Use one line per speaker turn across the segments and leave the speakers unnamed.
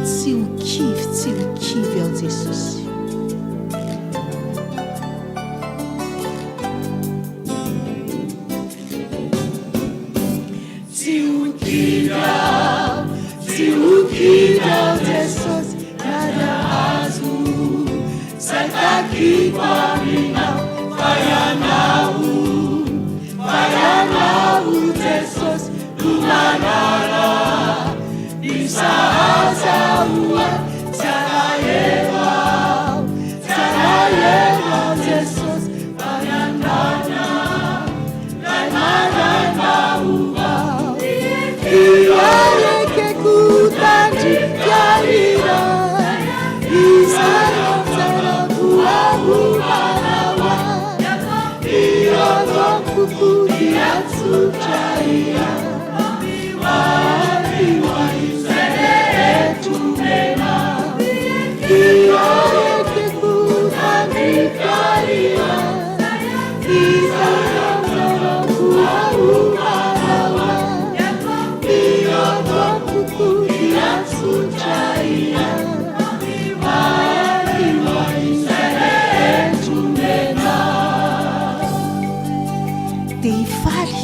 Tsy ho kivy, tsy ho kivy aho Jesosy.
Tsy ho kivy aho, tsy ho kivy aho Jesosy na dia azo izay takiko aminao fa ianao, fa ianao Jesosy no manana ny sahaza ho ahy tsy alahelo aho, tsy alahelo aho Jesosy fa ianao
Dia hifaly,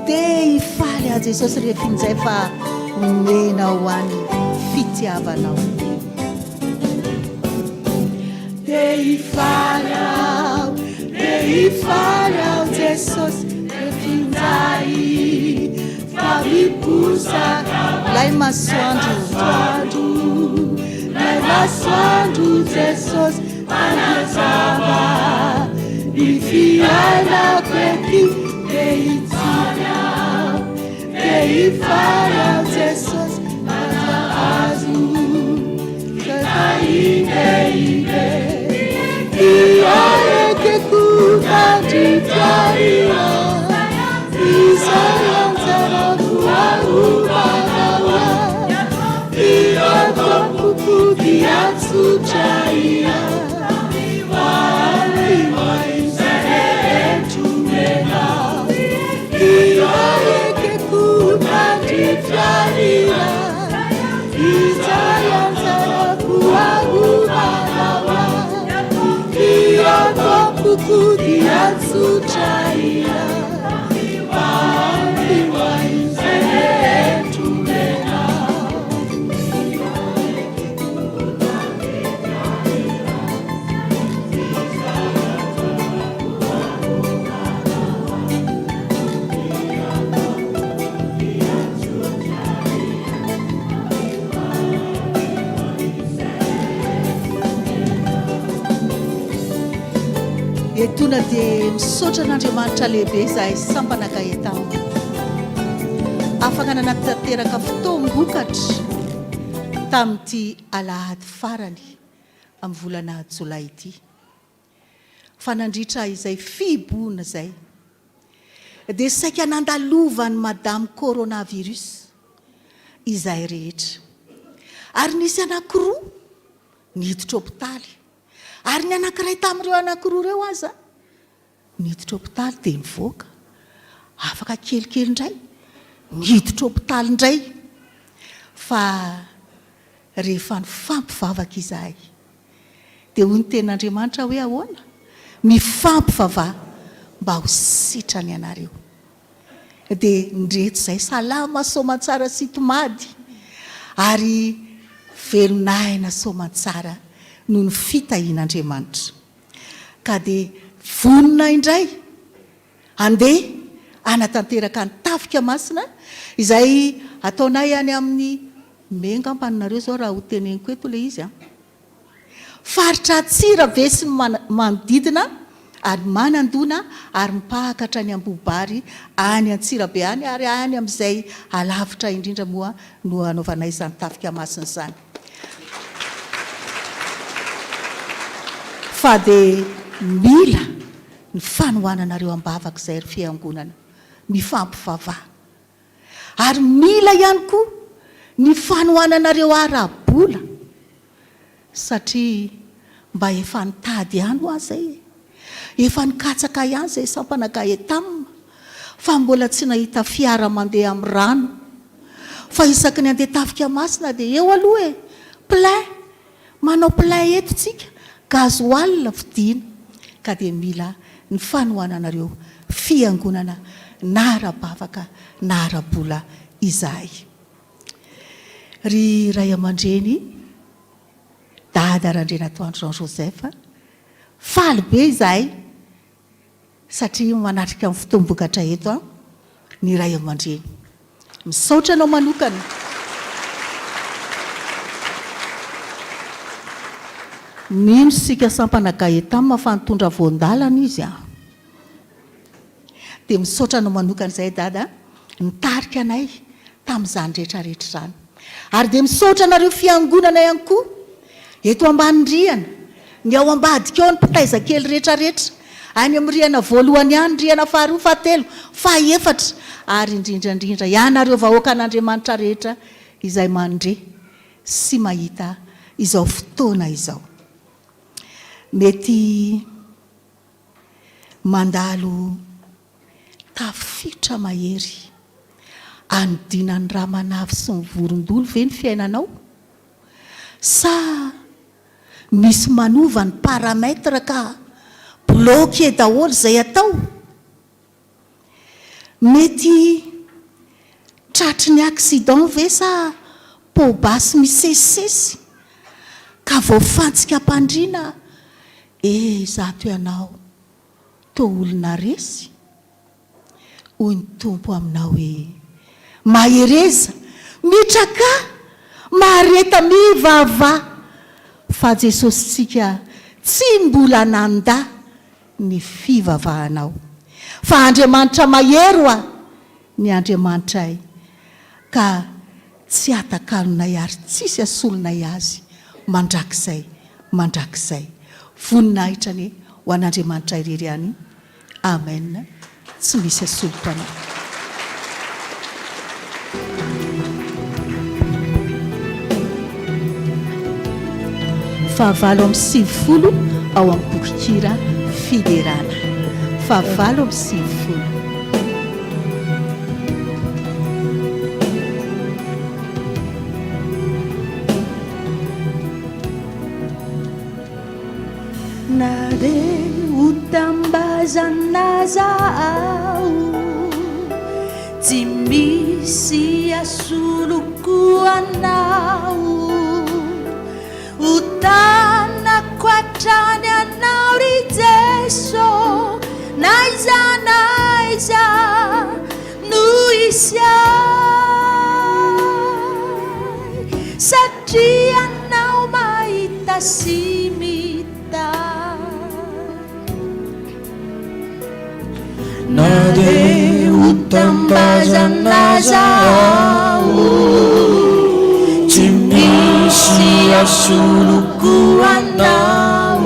dia hifaly aho Jesosy rehefa injay fa omenao ahy ny fitiavanao.
Te hifaly aho, te hifaly aho Jesosy refinjay fa miposaka
Lay masoandro.
Masoandro, lay masoandro Jesosy manazava ny fiainako ety. Te hifaly aho, te hifaly aho Jesosy manazava
Etoana dia misaotra an'Andriamanitra lehibe izahay sampana Gaëtan. Afaka nanatanteraka fotoam-bokatra tamin'ity alahady farany amin'ny volana jolay ity. Fa nandritra izay fihibohana izay dia saika nandalovan'i Madame Coronavirus izahay rehetra. Ary nisy anankiroa niditra hopitaly. Ary ny anankiray tamin'ireo anankiroa ireo aza niditra hopitaly dia nivoaka. Afaka kelikely indray, niditra hopitaly indray. Fa rehefa nifampivavaka izahay, dia hoy ny Tenin'Andriamanitra hoe ahoana? Mifampivavaha mba ho sitrana ianareo. Dia ndreto izay salama soamantsara sy tomady ary velon'aina soamantsara noho ny fitahian'Andriamanitra. Ka dia vonona indray handeha hanatanteraka ny tafika masina izay ataonay any amin'ny Mey angamba nareo izao raha ho teneniko eto ilay izy an! Faritra Antsirabe sy ny manodidina ary Manandona ary mipahaka hatrany Ambohibary any Antsirabe any ary any amin'izay alavitra indrindra moa no hanaovanay izany tafika masina izany. Fa dia mila ny fanohananareo am-bavaka izay ry fiangonana. Mifampivavaha. Ary mila ihany koa ny fanohananareo ara-bola satria mba efa nitady ihany hoa zay e! Efa nikatsaka ihany zay sampana Gaetam fa mbola tsy nahita fiara mandeha amin'ny rano fa isaky ny andeha tafika masina dia eo aloha e! Plein! Manao plein eto tsika, gasoil vidiana ka dia mila ny fanohananareo fiangonana na ara-bavaka na ara-bola izahay. Ry ray aman-dreny Dada Randrianatoandro Jean Joseph, faly be izahay satria manatrika ny fotoam-bokatra eto an ny ray aman-dreny. Misaotra anao manokana. Mino isika sampana Gaetam fa nitondra voan-dalana izy an. Dia misaotra anao manokana izay Dada nitarika anay tamin'izany rehetra rehetra izany. Ary dia misaotra anareo fiangonana ihany koa eto ambany rihana, ny ao ambadika ao ny mpitaiza kely rehetra rehetra, any amin'ny rihana voalohany any, rihana faharoa, fahatelo, fahaefatra, ary indrindra indrindra ianareo vahoakan'Andriamanitra rehetra izay mandre sy mahita izao fotoana izao. Mety mandalo tafiotra mahery anodinan'ny ramanavy sy ny vorondolo ve ny fiainanao? Sa misy manova ny paramètre ka bloqué daholo izay atao? Mety tratry ny accident ve sa poa-basy misesisesy ka voafantsika am-pandriana eh izato ianao toa olona resy? Hoy ny Tompo aminao hoe, Mahereza, mitrakà, mahareta mivavaha, fa Jesosintsika tsy mbola nandà ny fivavahanao. Fa Andriamanitra mahery hoa ny Andriamanitray, ka tsy hatakalonay ary tsisy hasolonay Azy mandrakizay mandrakizay. Voninahitra anie ho an'Andriamanitra irery ihany. Amen tsy misy asoloko anao. Fahavalo amby 90 ao amin'ny bokin-kira Fiderana. Fahavalo amby 90.
Na dia ho tambazana aza aho, tsy misy hasoloko anao. Ho tanako hatrany anao ry Jeso, n'aiza n'aiza no hisy ahy, satria Anao mahita sy mitahy.
Na dia ho tambazana aza aho, tsy misy hasoloko Anao.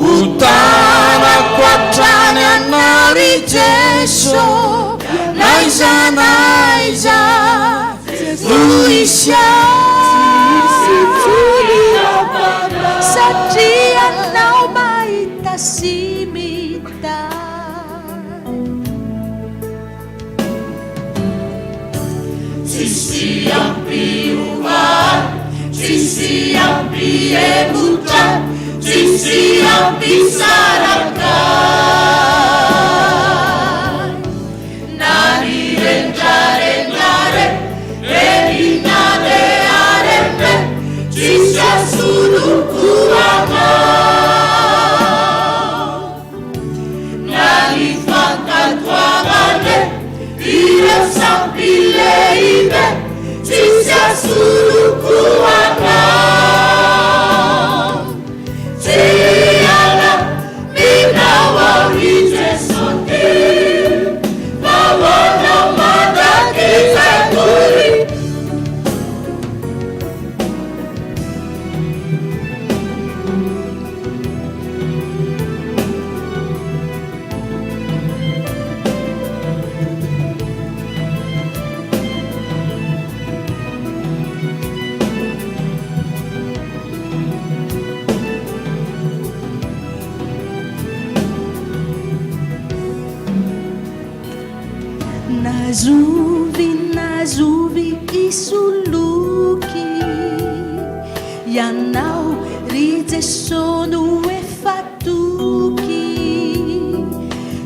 Ho tanako hatrany Anao ry Jeso, n'aiza n'aiza no hisy ahy,
Satria Anao mahita sy mitahy.
Tsisy. hampihemotra, tsisy hampisaraka ahy. Na ny rendrarendrare, eny na reharebe, tsisy hasoloko anao. Na ny fankatoavane, ireo sampy lehibe, tsisy hasoloko anao. Tsy hiala aminao aho ry Jeso ty, fa ho anao mandrakizay akory.
Na zovy na zovy hisoloky Ianao ry Jeso no efa toky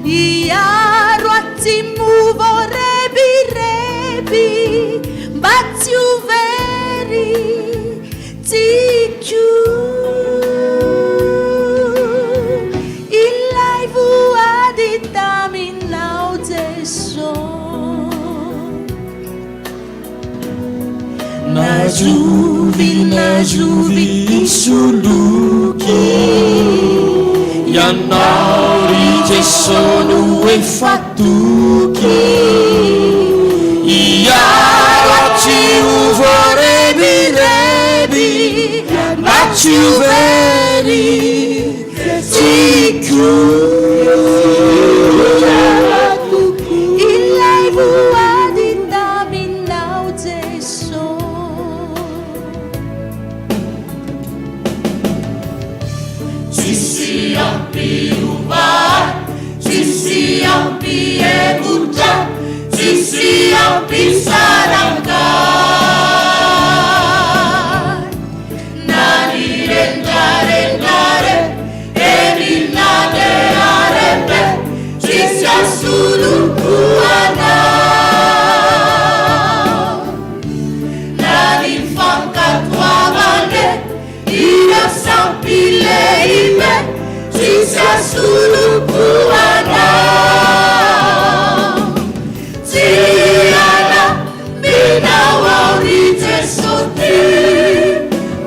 Hiaro atsimo voarebireby mba tsy ho very Tiako ilay voady taminao Jeso.
Na zovy na zovy hisoloky Ianao ry Jeso no efa toky Hiaro tsy ho voarebireby Na tsy ho very tiako.
Ilay voady taminao Jeso.
Tsisy hampiova ahy, tsisy hampihemotra, tsisy hampisaraka ahy. Na ny rendrarendrare, eny na reharepe, tsisy hasoloko anao. Na ny fankatoavane, ireo sampy lehibe, tsisy hasoloko anao. Tsy hiala-minao aho ry Jeso ty,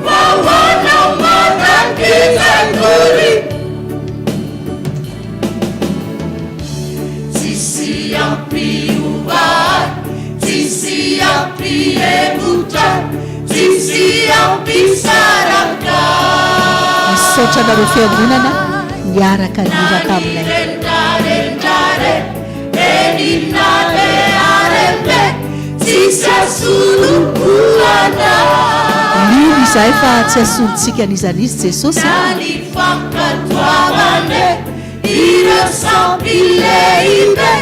fa ho anao mandrakizay akory. Tsisy hampiova ahy, tsisy hampihemotra, tsisy hampisaraka
Misaotra anareo fiangonana niaraka nihira taminay. Mino izahay fa tsy hasolontsika an'iza n'iza Jesosy a.
Ireo sampy lehibe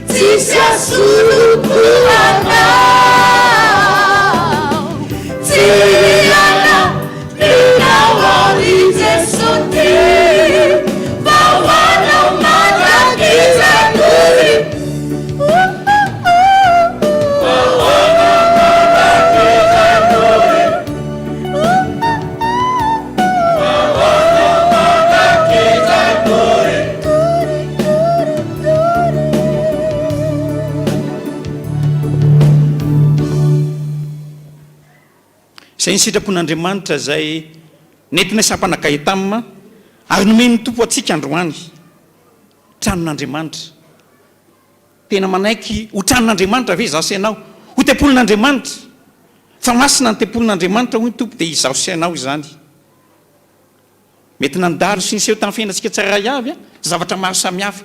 tsisy hasoloko anao. Tsy hiala aminao aho ry Jeso ty, fa ho anao mandrakizay akory. Fa ho anao mandrakizay akory.
Izay ny sitrapon'Andriamanitra izay nentina sampana Gaetam ary nomen'ny Tompo antsika androany. Tranon'Andriamanitra. Tena manaiky ho tranon'Andriamanitra ve izaho sy ianao? Ho tempolin'Andriamanitra? Fa masina ny tempolin'Andriamanitra hoy ny Tompo dia izaho sy ianao izany. Mety nandalo sy niseho tamin'ny fiainantsika tsirairay avy zavatra maro samihafa.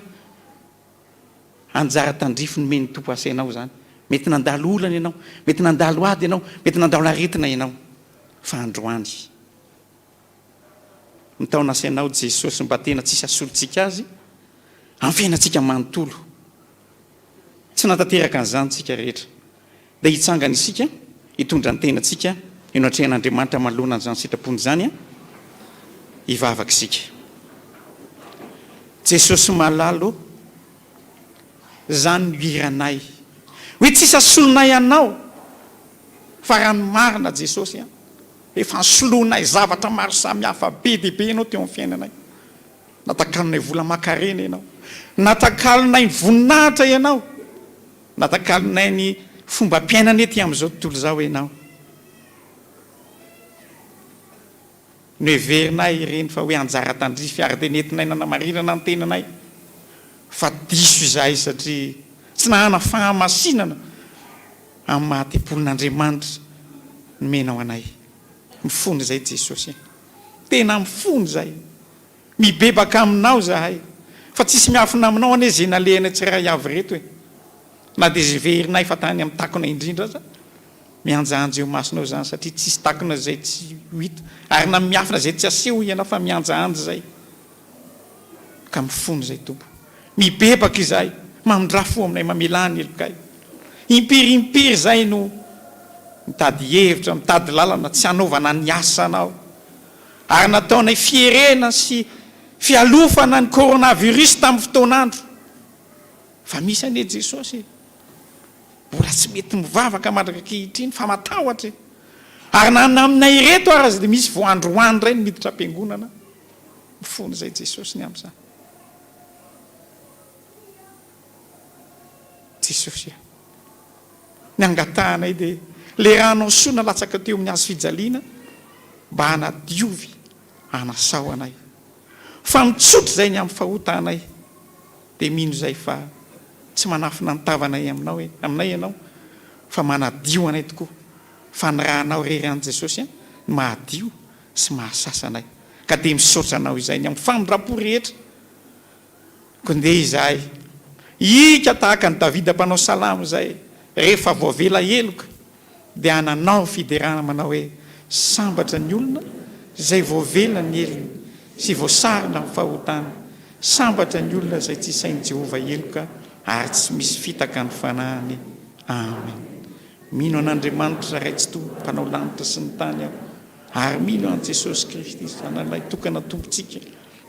Anjara tandrify nomen'ny Tompo ahy sy ianao izany. Mety nandalo olana ianao, mety nandalo ady ianao, mety nandalo aretina ianao. Fa androany, mitaona ahy sy ianao Jesosy mba tena tsisy hasolontsika Azy amin'ny fiainantsika manontolo. Tsy nahatanteraka an'izany isika rehetra. Dia hitsangana isika hitondra ny tenantsika eo anatrehan'Andriamanitra manoloana an'izany sitrapony izany. Hivavaka isika. Jesosy malala ô, izany no hiranay. Hoe tsisy asolonay Anao, fa raha ny marina Jesosy an, efa nisoloanay zavatra maro samihafa be dia be Ianao teo amin'ny fiainanay. Natakalonay vola aman-karena Ianao. Natakalonay ny voninahitra Ianao. Natakalonay ny fombam-piainana ety amin'izao tontolo izao Ianao. Noheverinay ireny fa hoe anjara tandrify ary dia nentinay nanamarinana ny tenanay fa diso izahay satria tsy nahana fahamasinana amin'ny maha tempolin'Andriamanitra nomenao anay. Mifona izay Jesosy a! Tena mifona izahay. Mibebaka aminao izahay. Fa tsisy miafina aminao anie izay nalehanay tsirairay avy ireto e! Na dia izay verinay fa tany amin'ny takona indrindra aza. Mihanjahanja eo imasonao izany satria tsisy takona izay tsy ho hita ary na miafina izay tsy aseho ianao fa mihanjahanja izay ka mifona izay Tompo. Mibebaka izahay, mamindrà fo aminay, mamelà ny helokay. Impiry impiry izahay no mitady hevitra, mitady lalana tsy hanaovana ny asanao. Ary nataonay fierena sy fialofana ny coronavirus tamin'ny fotoan'andro. Fa misy anie Jesosy e! Mbola tsy mety mivavaka mandraka ankehitriny fa matahotra e! Ary na ny aminay ireto ary aza dia misy vao androany indray no miditra am-piangonana mifona izay Jesosy ny amin'izany. Jesosy a! Ny angatahanay dia le ranao soa nalatsaka teo amin'ny hazo fijaliana mba hanadiovy hanasao anay. Fa mitsotra izay ny amin'ny fahotanay. Dia mino izay fa tsy manafina ny tavanay aminao e, aminay ianao fa manadio anay tokoa, fa ny ranao irery ihany Jesosy a, no mahadio sy mahasasa anay. Ka dia misaotra anao izay ny amin'ny famindram-po rehetra. Koa ndeha izahay hihika tahaka an'i Davida mpanao salamo izay rehefa voavela heloka dia hananao fiderana manao hoe, Sambatra ny olona izay voavela ny helony sy voasarona amin'ny fahotany. Sambatra ny olona izay tsy isain'i Jehovah heloka ary tsy misy fitaka ny fanahiny. Amen. Mino an'Andriamanitra Ray Tsitoha, Mpanao lanitra sy ny tany aho, ary mino an'i Jesosy Kristy, Zanany Tokana Tompontsika,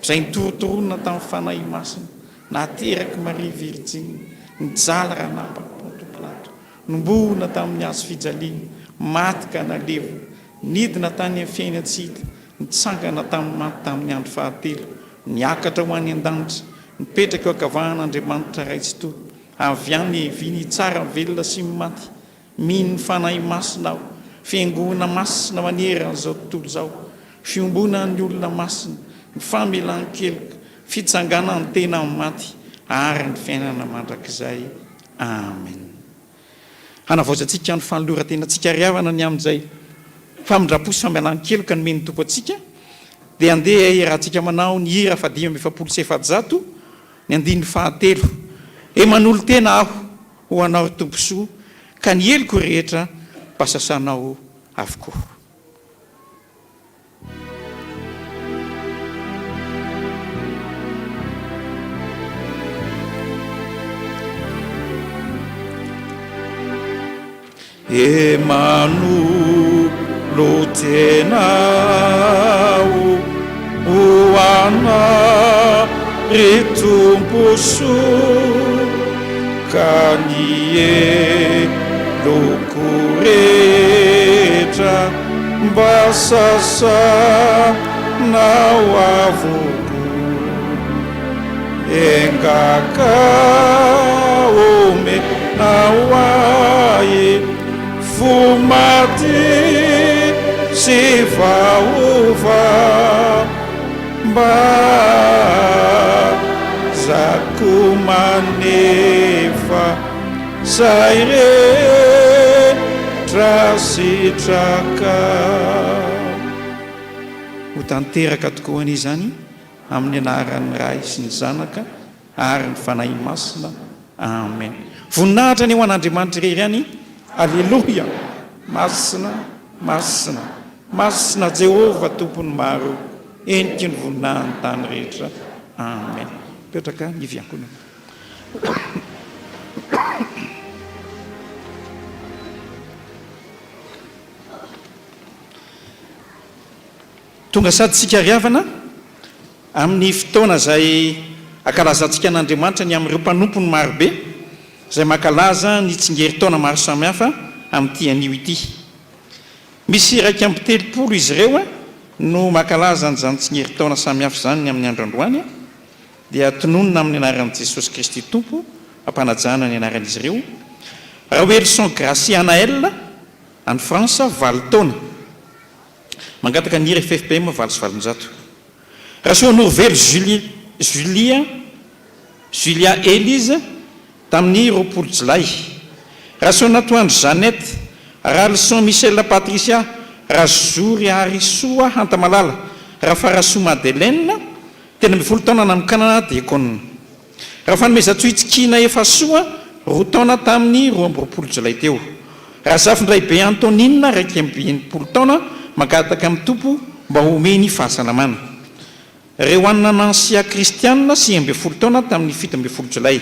izay nitorontoronina tamin'ny Fanahy Masina, naterak'i Maria Virjiny, nijaly raha nampaka Ponto Pilato, Nombohona tamin'ny hazo fijaliana, maty ka nalevina, nidina tany amin'ny fiainan-tsy hita, nitsangana tamin'ny maty tamin'ny andro fahatelo, niakatra ho any an-danitra, nipetraka eo ankavanan'Andriamanitra Ray Tsitoha, avy any hiaviany hitsara ny velona sy ny maty. Mino ny Fanahy Masina aho, Fiangonana masina manerana izao tontolo izao, fiombonan'ny olona masina, ny famelan-keloka, fitsanganan'ny tena amin'ny maty, ary ny fiainana mandrakizay. Amen. Hanavaozantsika ny fanoloran-tenantsika ry havana ny amin'izay famindram-po sy famelan-keloka nomen'ny Tompo antsika, dia andeha hiarahantsika manao ny hira faha-445, ny andininy fahatelo, He manolo-tena aho ho Anao ry Tompo soa, ka ny heloko rehetra mba sasanao avokoa. E manolo tena ho anao ry Tompo soa ka ny heloko rehetra Mba sasanao avokoa Enga ka omenao ahy Fo maty sy vaovao Mba zako manefa Zay rehetra sitraka. Ho tanteraka tokoa anie izany amin'ny anaran'ny Ray sy ny Zanaka ary ny Fanahy Masina. Amen. Voninahitra anie ho an'Andriamanitra irery ihany. Aleloia. Masina, masina, masina Jehovah Tompon'ny maro, heniky ny voninahin'ny tany rehetra. Amen. Mipetraka ny fiangonana. Tonga sady isika ry havana. Amin'ny fotoana izay ankalazantsika an'Andriamanitra ny amin'ireo mpanompony marobe izay mankalaza ny tsingerin-taona maro samihafa amin'ity anio ity. Misy 31 izy ireo no mankalaza an'izany tsingerin-taona samihafa izany ny amin'ny andro androany dia tononina amin'ny anaran'i Jesosy Kristy Tompo ampanajana ny anaran'izy ireo. Raoelison Gracie Anaël any France, valo taona. Mangataka ny hira ffpm 808. Rasoanorovelo Julie, Julia, Julia Elise, tamin'ny 20 jolay. Rasoanatoandro Jeannette, Ralison Michel Patricia, Razoriarisoa Hantamalala, Rafarasoa Madeleine, 13 taona nanokanana diakona. Rafanomezantsoa Itsikiana Efasoa, roa taona tamin'ny 22 jolay teo. Razafindraibe Antonine, 61 taona, mangataka amin'ny Tompo mba homeny fahasalamana. Rehoanina Nancia Christiane, 19 taona tamin'ny 17 jolay.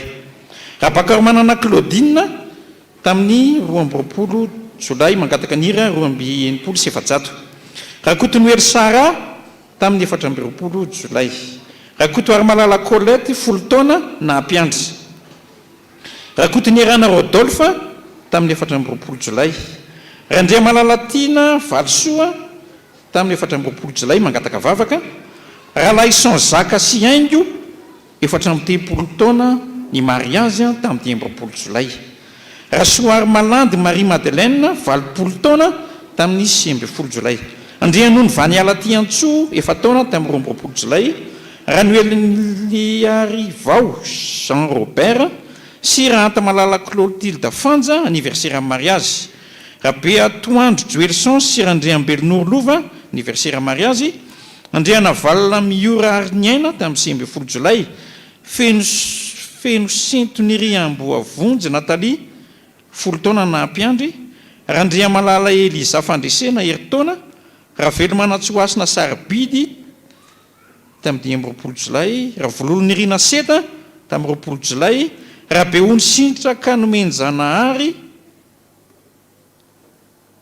Rabakaromanana Claudine, tamin'ny 22 jolay, mangataka ny hira 462. Rakotonoely Sarah, Tamin'ny 24 jolay, Rakotoarimalala Colette, folo taona, naha-mpiandry. Rakotonirana Rodolphe, tamin'ny 24 jolay. Randriamalala Tiana Valisoa, tamin'ny 24 jolay, mangataka vavaka. Ralahison Zaka sy Haingo, 34 taona, ny mariazy tamin'ny 25 jolay. Rasoarimalandy Marie Madeleine, 80 taona, tamin'ny 19 jolay. Andrianony Vaniala Tiantsoa, efa-taona, tamin'ny 22 jolay. Ranoeliniarivao Jean Robert sy Rahantamalala Clotilde Fanja, anniversaire amin'ny mariazy. Rabeatoandro Joelson sy Randriambelonoro Lova, anniversaire mariazy. Andrianavalona Miora Hariniaina tamin'ny 19 jolay, Feno feno sento Niriamboavonjy Nathalie, folo taona naha-mpiandry, Randriamalala Eliza Fandresena, herintaona, Ravelomanantsohasina Sarobidy tamin'ny 25 jolay, Ravololonirina Seta tamin'ny 20 jolay, Rabeony Sintraka Nomenjanahary,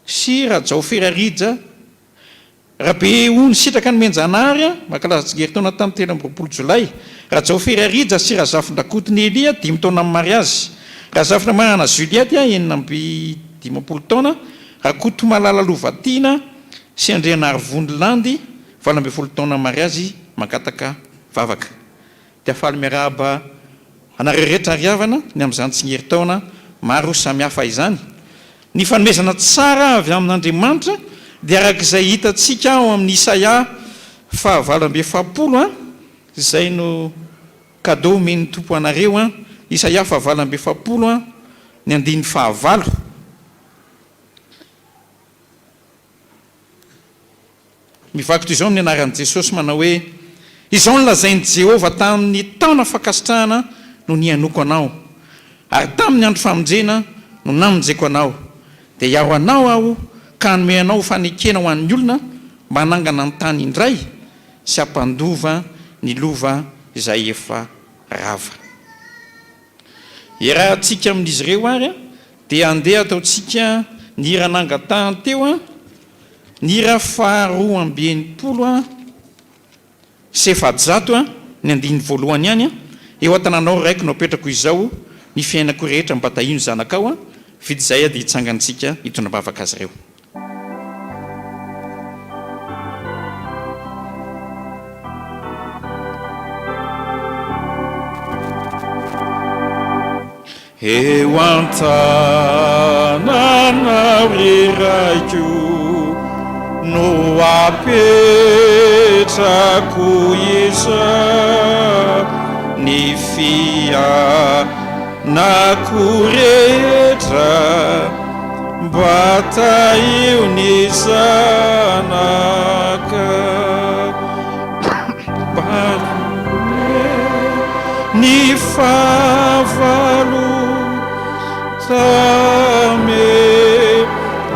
sy Rajaofera Rija Rabeony Sitraka Nomenjanahary, mankalaza tsingerin-taona tamin'ny 23 jolay, Rajaofera Rija sy Razafindrakoto Nelia, dimy taona amin'ny mariazy, Razafindramanana Juliette, 56 taona, Rakotomalala Lovatiana sy Andrianarivony Landy, 18 taona mariazy, mangataka vavaka. Dia faly miarahaba anareo rehetra ry havana ny amin'izany tsingerin-taona maro samihafa izany. Ny fanomezana tsara avy amin'Andriamanitra dia araka izay hitantsika ao amin'ny Isaia faha 48 an, izay no cadeau omen'ny Tompo anareo an, Isaia faha 48 an, ny andininy fahavalo. Mivaky toy izao amin'ny anaran'i Jesosy manao hoe, Izao no lazain'i Jehovah, Tamin'ny taona fankasitrahana no nihainoako anao, ary tamin'ny andro famonjena no namonjeko anao. Dia hiaro anao Aho ka hanome anao ho fanekena ho an'ny olona mba hanangana ny tany indray sy hampandova ny lova izay efa rava. Iarahantsika amin'izy ireo àry, dia andeha hataontsika ny hira nangatahany teo, ny hira faha 462, ny andininy voalohany ihany, Eo an-tananao ry Raiko no apetrako izao ny fiainako rehetra mba tahio ny zanakao, vita izay dia hitsangantsika hitondra am-bavaka azy ireo. Eo an-tananao ry Raiko no apetrako izao ny fiainako rehetra. Mba tahio ny zanaka mba ny fahavalo tame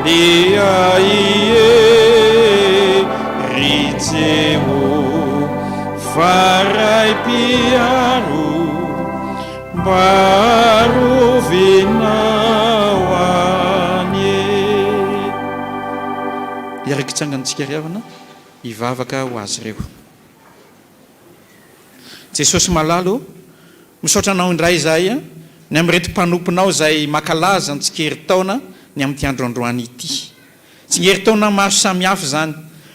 ny ahy e ry Jehovah Ray mpiaro Mba arovinao anie. Hiaraka hitsangantsika ry havana hivavaka ho azy ireo. Jesosy malala ô, misaotra Anao indray izahay ny amin'ireto mpanomponao izay mankalaza ny tsingerin-taona ny amin'ity andro androany ity. Tsingerin-taona maro samihafa izany.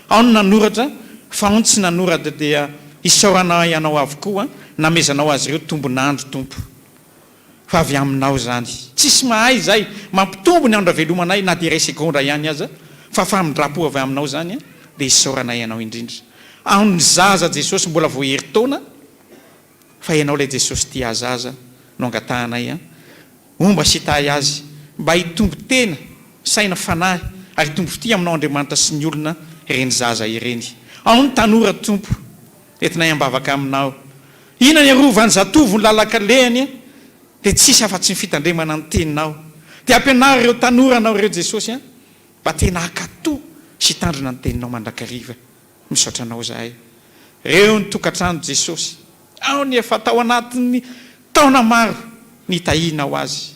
Ao ny nanoratra fa ao ny tsy nanoratra dia isaoranay Anao avokoa namezanao azy ireo tombon'andro Tompo. Fa avy Aminao izany. Tsisy mahay izay mampitombo ny andro havelomanay na dia iray segondra ihany aza fa famindram-po avy Aminao izany dia isaoranay Anao indrindra. Ao ny zaza Jesosy mbola vao herintaona fa Ianao ilay Jesosy tia zaza no angatahanay an. Homba sy hitahy azy mba hitombo tena, saina, fanahy ary hitombo fitia aminao Andriamanitra sy ny olona ireny zaza ireny. Ao ny tanora Tompo, entinay ambavaka aminao. Inona ny arovan'ny zatovo ny lalan-kalehany dia tsisy afa-tsy ny fitandremana ny teninao. Dia ampianaro ireo tanoranao ireo Jesosy an, mba tena hankatò sy hitandrina ny teninao mandrakariva. Misaotra anao izahay. Reo ny tokantrano Jesosy. Ao ny efa tao anatin'ny taona maro nitahianao azy.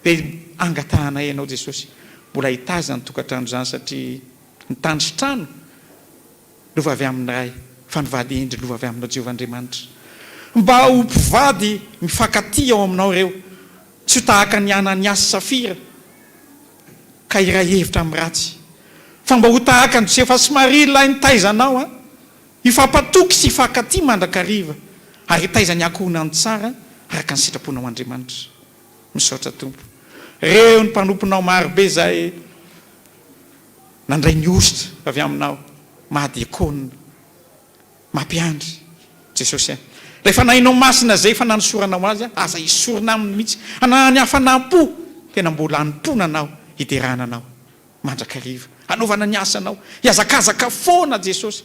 Dia angatahanay Ianao Jesosy mbola hitahy izany tokantrano izany satria ny tany sy trano lova avy amin'ny Ray fa ny vady hendry lova avy aminao Jehovah Andriamanitra. Mba ho mpivady mifankatia ao aminao ireo, tsy ho tahaka an'i Ananiasy sy Safira ka hiray hevitra amin'ny ratsy, fa mba ho tahaka an'i Josefa sy Maria ilay nitaiza anao an, hifampatoky sy hifankatia mandrakariva ary hitaiza ny ankohonany tsara araka ny sitraponao Andriamanitra. Misaotra Tompo. Reo ny mpanomponao maro be izay nandray ny hosotra avy aminao, maha diakona, mampiandry. Jesosy a. Ilay Fanahinao Masina izay efa nanosoranao azy, aza esorina aminy mihitsy. Na ny hafanam-po tena mbola hanompoana Anao, hiderana Anao mandrakariva, hanaovana ny asanao, hihazakazaka foana Jesosy,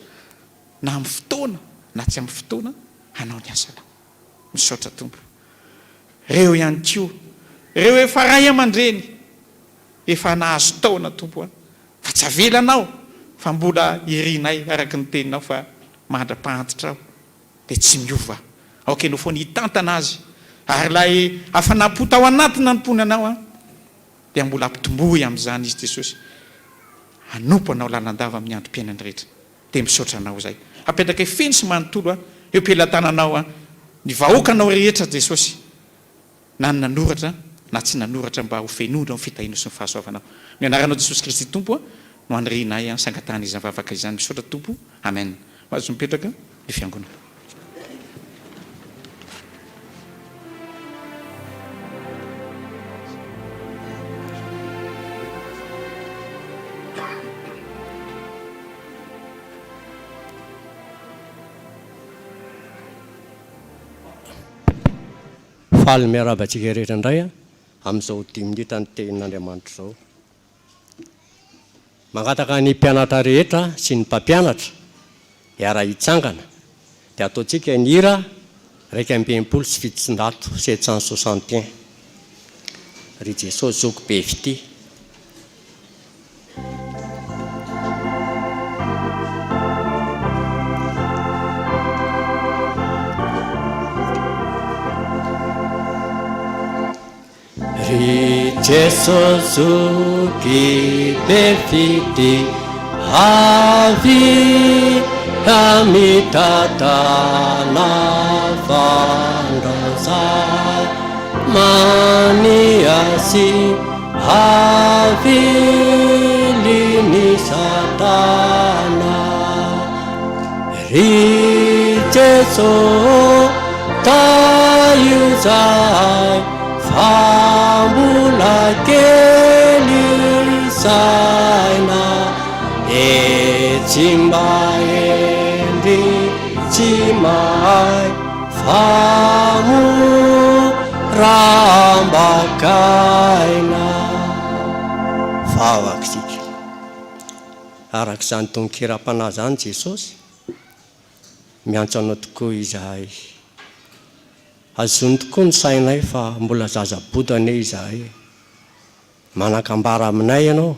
na amin'ny fotoana na tsy amin'ny fotoana, hanao ny asanao. Misaotra Tompo. Reo ihany koa, reo efa ray aman-dreny, efa nahazo taona Tompo a, fa tsy avelanao fa mbola irinay araka ny teninao fa mandra-pahantitra aho dia tsy miova. Aoka ianao foana hitantana azy ary ilay hafanam-po tao anaty nanompoany anao an, dia mbola ampitomboy amin'izany izy Jesosy hanompo anao lalandava amin'ny androm-piainany rehetra. Dia misaotra anao izay. Apetrakay feno sy manontolo an, eo am-pelatananao an, ny vahoakanao rehetra Jesosy. Na ny nanoratra na tsy nanoratra mba ho fenoinao ny fitahianao sy ny fahasoavanao. Ny anaranao Jesosy Kristy Tompo no anirianay sy angatahana izany vavaka izany. Misaotra Tompo. Amen. Mahazo mipetraka ny fiangonana.
Faly miarahaba antsika rehetra indray amin'izao dimy minitra ny tenin'Andriamanitra izao. Mangataka ny mpianatra rehetra sy ny mpampianatra hiara-hitsangana dia ataontsika ny hira 761, 761. Ry Jesosy Zoky be fitia. Ry Jeso Zoky be fitia avia mitantana fandrao mania sy Avilin'i Satana. Ry Jeso tahio zahay fa mbola kely saina e tsy mba hendry tsy mahay Fa mora ambakaina. Vavaka isika. Araka izany tonon-kiram-panahy izany Jesosy, miantso Anao tokoa izahay. Azony tokoa ny sainay fa mbola zaza bodo anie izahay. Manan-kambara aminay Ianao.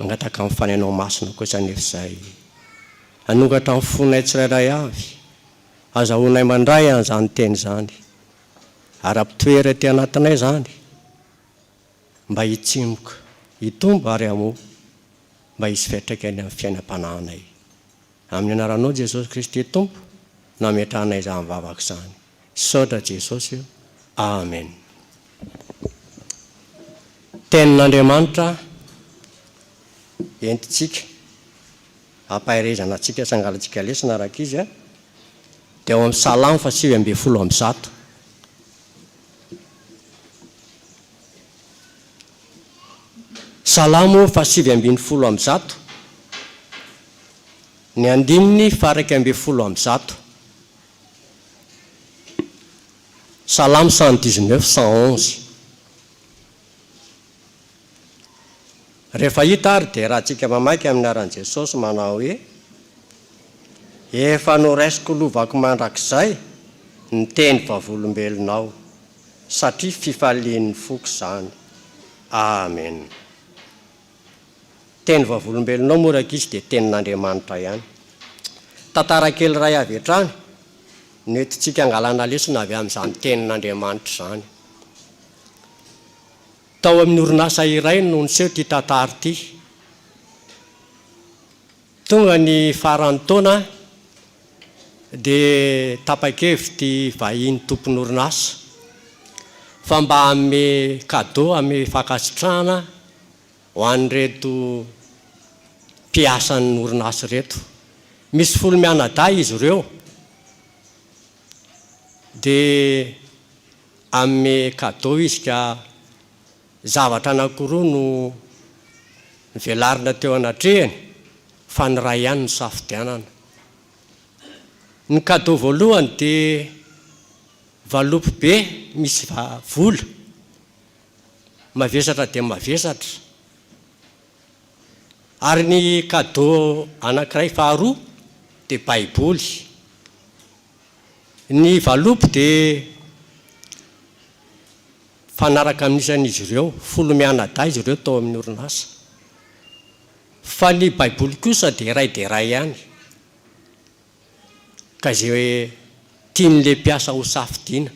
Mangataka ny Fanahinao Masina kosa anefa izahay hanokatra ny fonay tsirairay avy, hazahoanay mandray an'izany Teny izany, ary hampitoery aty anatinay izany, mba hitsimoka, hitombo ary hamoa, mba hisy fiantraikany amin'ny fiainam-panahinay. Amin'ny Anaranao Jesosy Kristy Tompo. No ametrahanay izany vavaka izany. Misaotra Jesosy o. Amen. Tenin'Andriamanitra entintsika ampaherezana antsika sy angalantsika lesona rankizy a, dia ao amin'ny Salamo faha 119. Salamo faha 119, ny andininy faha 111. Salamo 119, 111. Rehefa hita ary dia rahantsika mamaky amin'ny anaran'i Jesosy manao hoe, Efa noraisiko lovako mandrakizay ny teny vavolombelonao, satria fifalian'ny foko izany. Amen. Teny vavolombelonao moa rankizy dia tenin'Andriamanitra ihany. Tantara kely iray avy hatrany no entintsika angalana lesona avy amin'izany tenin'Andriamanitra izany. Tao amin'ny orinasa iray no niseho ity tantara ity. Tonga ny faran'ny taona dia tapa-kevitra ity vahiny tompon'orinasa fa mba hanome cadeau, hanome fankasitrahana ho an'ireto mpiasan'ny orinasa ireto. Misy folo mianadahy izy ireo dia hanome cadeau izy ka zavatra anankiroa no novelarina teo anatrehany fa ny iray ihany no safidianana. Ny cadeau voalohany dia valopy be misy vola, mavesatra dia mavesatra. Ary ny cadeau anankiray faharoa dia baiboly. Ny valopy dia mifanaraka amin'ny isan'izy ireo, folo mianadahy izy ireo tao amin'ny orinasa. Fa ny baiboly kosa dia iray dia iray ihany. Ka izay tian'ilay mpiasa ho safidiana.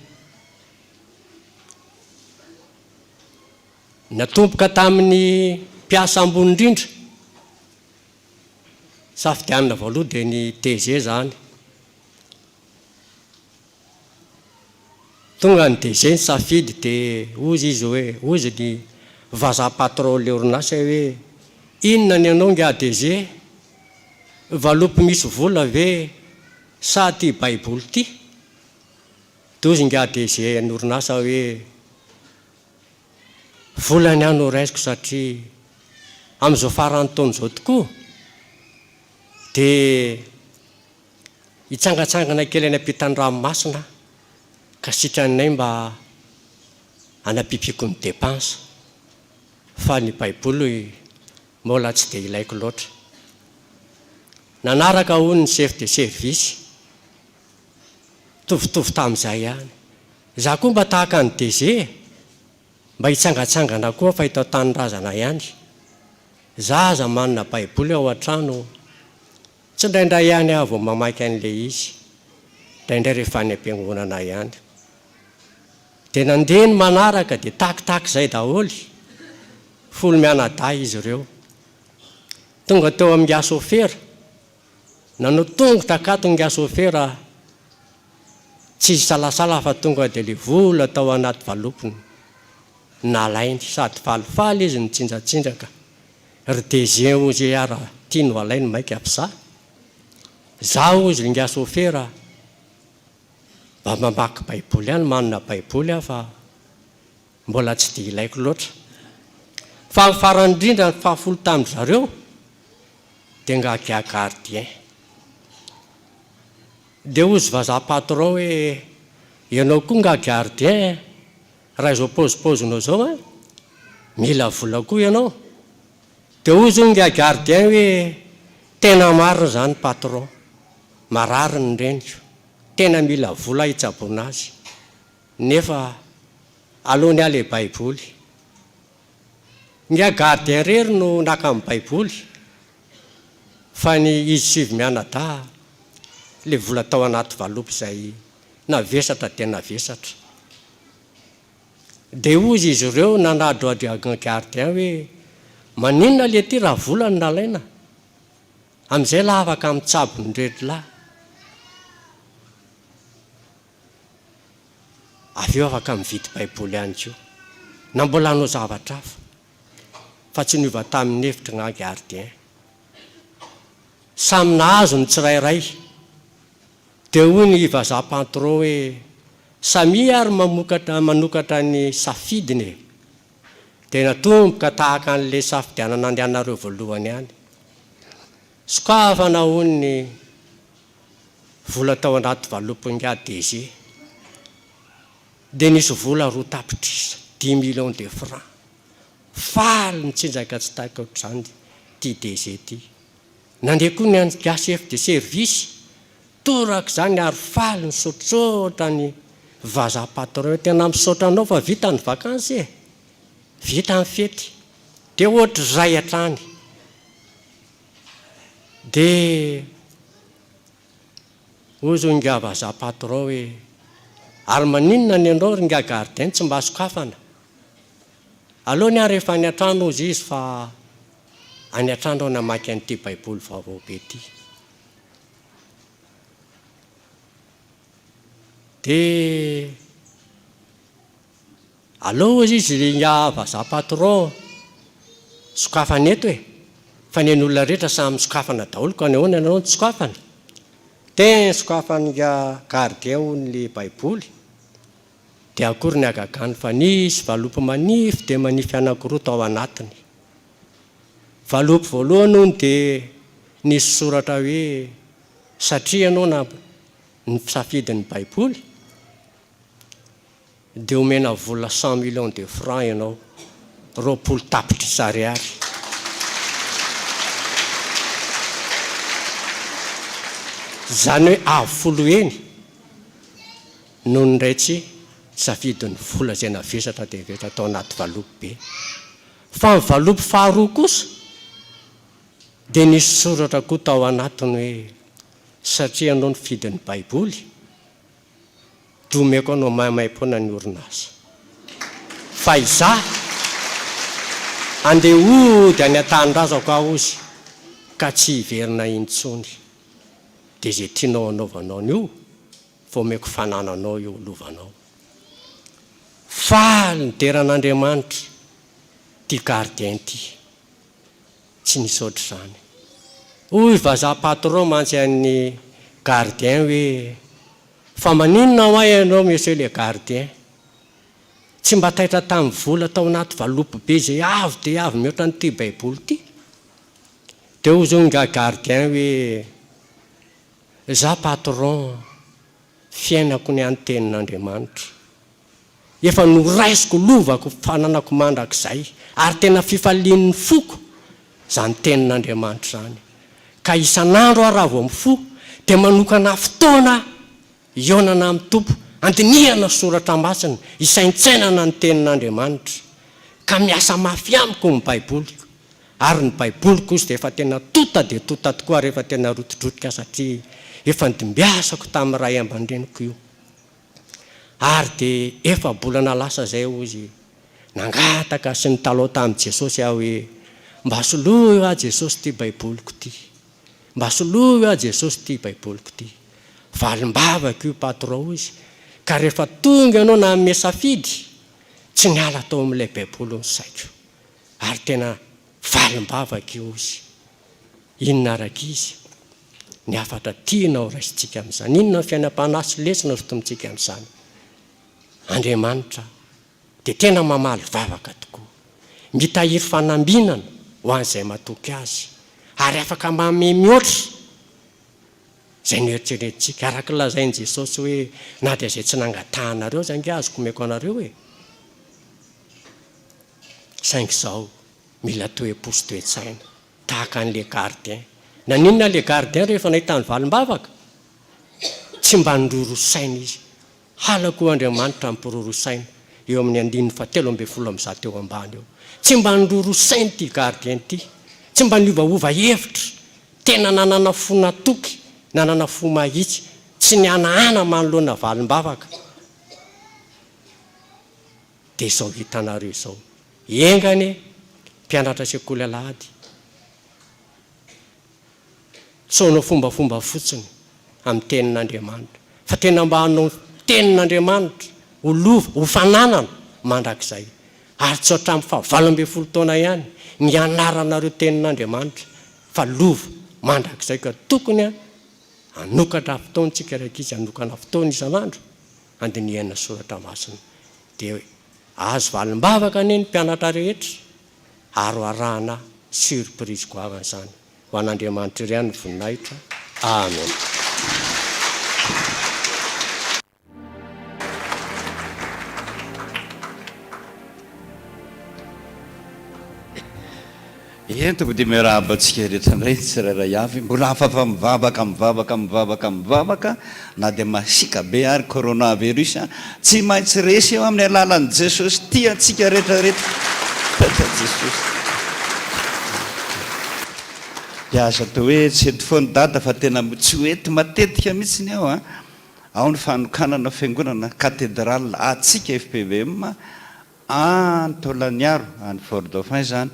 Natomboka tamin'ny mpiasa ambony indrindra, safidianina voaloha dia ny DG izany. Tonga ny DG nisafidy dia hozy izy hoe, hozy ny vazaha patron-'ilay orinasa hoe, inona ny anao ingahy DG? Valopy misy vola ve sa ity baiboly ity? Dia hozy ingahy DG an'ny orinasa hoe, Vola ny ahy no raisiko satria amin'izao faran'ny taona izao tokoa dia hitsangantsangana kely any ampitan'ny ranomasina aho ka sitraninay mba hanampiampiako ny dépense fa ny baiboly mbola tsy dia ilaiko loatra. Nanaraka hono ny chef de service, mitovitovy tamin'izay ihany. Izaho koa mba tahaka an'i DG e! Mba hitsangantsangana koa fa eto an-tanindrazana ihany. Za aza manana baiboly ao an-trano, tsindraindray ihany aho vao mamaky an'ilay izy, indraindray rehefa any am-piangonana ihany. Dia nandeha ny manaraka dia takitaky izay daholo, folo mianadahy izy ireo. Tonga teo amin'ingahy sôfera, nanao tongotra akato ingahy sôfera, tsy hisalasala fa tonga dia ilay vola tao anaty valopiny nalainy, sady falifaly izy nitsinjatsinjaka, ry DG hozy ara ty no alainy maika fa za, za hozy ry ingahy sôfera mba mamaky baiboly ihany, manana baiboly aho fa mbola tsy dia ilaiko loatra. Fa ny farany indrindra ny fahafolo tamin-dry zareo dia ngagia gardien. Dia hozy vazaha patron hoe ianao koa nga gardien raha izao paozipaozinao izao an, mila vola koa ianao. Dia hozy hono nga gardien hoe tena marina izany patron, marary ny reniko, tena mila vola hitsaboana azy. Nefa aleony aho le baiboly. Ingahy gardien irery no naka ny baiboly fa ny izy sivy mianadahy le vola tao anaty valopy izay navesatra dia navesatra. Dia hozy izy ireo nanadroadro gardien hoe maninona le ty raha vola no nalaina? Amin'izay lahy afaka mitsabo ny reto lahy. Avy eo afaka mividy Baiboly ihany koa. Na mbola hanao zavatra hafa. Fa tsy niova tamin'ny hevitry nga gardien. Samy nahazo ny tsirairay. Dia hoy ny vazaha pantro hoe, Samia ary mamokatra manokatra ny safidiny e! Dia natomboka tahaka an'ilay safidianana andehanareo voalohany ihany. Sokafana hono ny vola tao anaty valopin'ingahy DG. Dia nisy vola roa tapitrisa, dix millions de francs. Faly nitsinjaka tsy tahaka ohatr'izany ity DG ity. Nandeha koa ny an'ingahy chef de service, torak'izany ary faly nisaotraotra ny vazaha patron hoe tena misaotra anao fa vita ny vakansy e! Vita ny fety. Dia ohatr'izay hatrany. Dia hoy zao ingahy vazaha patron hoe, ary maninona ny anao ry ingahy gardien tsy mba sokafana? Aleo ny ahy rehefa any an-trano hozy izy fa any an-trano aho namaky an'ity baiboly vaovao be ity. Dia Aleo hozy izy ry ingahy vazaha patron sokafana eto e! Fa ny an'olona rehetra samy sokafana daholo ka nahoana ianao no tsy sokafana? Ten sokafan'ingahy gardien hono le baiboly dia akory ny hagagany fa nisy valopy manify dia manify anankiroa tao anatiny. Valopy voalohany hono dia nisy soratra hoe satria ianao na nisafidy ny baiboly Dia omena vola cent millions de francs ianao, 20 tapitrisa ariary. Izany hoe avo folo heny noho ny ratsy safidy ny vola izay navesatra dia nivesatra tao anaty valopy be. Fa ny valopy faharoa kosa dia nisy soratra koa tao anatiny hoe satria ianao nifidy ny baiboly Dia omeko anao maimaimpoana ny orinasa. Fa izaho, handeha hody any an-tanindrazako aho hozy ka tsy hiverina intsony. Dia izay tianao hanaovanao an'io fa omeko fanananao io lovanao. Faly nidera an'Andriamanitra ity gardien ity. Tsy nisy ohatr'izany. Hoy vazaha patron mantsy an'ny gardien hoe, fa maninona hoa ianao monsieur le gardien? Tsy mba taitra tamin'ny vola tao anaty valopy be izay avo dia avo mihoatra an'ity baiboly ity? Dia hoy zao ingahy gardien hoe, za patron, fiainako ny ahy ny tenin'Andriamanitra. Efa noraisiko lovako fananako mandrakizay ary tena fifalian'ny foko izany tenin'Andriamanitra izany. Ka isan'andro aho raha vao mifoha dia manokana fotoana aho hihaonana amin'ny Tompo, handinihana soratra masina, hisaintsainana ny tenin'Andriamanitra. Ka miasa mafy amiko ny Baiboliko. Ary ny Baiboliko ozy dia efa tena tota dia tota tokoa ary efa tena rotidrotika satria efa nidimbiasako tamin'ny ray aman-dreniko io. Ary dia efa-bolana lasa izay hozy, nangataka sy nitalao tamin'i Jesosy aho hoe, Mba soloy hoa Jesosy ity Baiboliko ity. Mba soloy hoa Jesosy ity Baiboliko ity. Valim-bavaka io patron hozy, ka rehefa tonga ianao nanome safidy, tsy niala tao amin'ilay Baiboly ny saiko. Ary tena valim-bavaka io hozy. Inona araka izy ny hafatra tiana ho raisintsika amin'izany? Inona ny fiainam-panahy sy lesona hosintomintsika amin'izany? Andriamanitra dia tena mamaly vavaka tokoa. Mitahiry fanambinana ho an'izay matoky Azy, ary afaka manome mihoatra izay noeritreretintsika. Araka ny lazain'i Jesosy hoe, Na dia izay tsy nangatahanareo aza ange azoko omeko anareo e! Saingy izao, mila toe-po sy toe-tsaina. Tahaka an'i le gardien. Naninona le gardien rehefa nahita ny valim-bavaka? Tsy mba niroro saina izy. Halako Andriamanitra hampiroro saina, eo amin'ny andininy fahatelo 113 eo ambany eo. Tsy mba niroro saina ity gardien ity. Tsy mba niovaova hevitra. Tena nanana fo natoky, nanana fo mahitsy. Tsy nihanahana manoloana valim-bavaka. Dia izao hitanareo izao. Enga anie, mpianatra sekoly alahady, tsy hanao fombafomba fotsiny amin'ny tenin'Andriamanitra, fa tena mba hanao ny tenin'Andriamanitra. Ho lova, ho fananana mandrakizay. Ary tsy hatramin'ny faha 18 taona ihany ny hianaranareo tenin'Andriamanitra fa lova mandrakizay ka tokony hanokatra fotoana tsika ry ankizy hanokana fotoana isan'andro handinihana soratra masina dia azo valim-bavaka anie ny mpianatra rehetra ary ho arahana surprise goavana izany Ho an'Andriamanitra irery ihany ny voninahitra. Amen.
Eny tompoko dia miarahaba antsika rehetra indray ny tsirairay avy. Mbola afaka mivavaka mivavaka mivavaka mivavaka na dia masiaka be ary coronavirus a. Tsy maintsy resy eo amin'ny alalan'i Jesosy tia antsika rehetra rehetra. Taitra Jesosy. Dia aza atao hoe tsy eto foana Dada fa tena tsy ho eto matetika mihitsy aho a. Ao ny fanokanana fiangonana cathédrale antsika fpvm any Taolagnaro, any Fort Dauphin izany.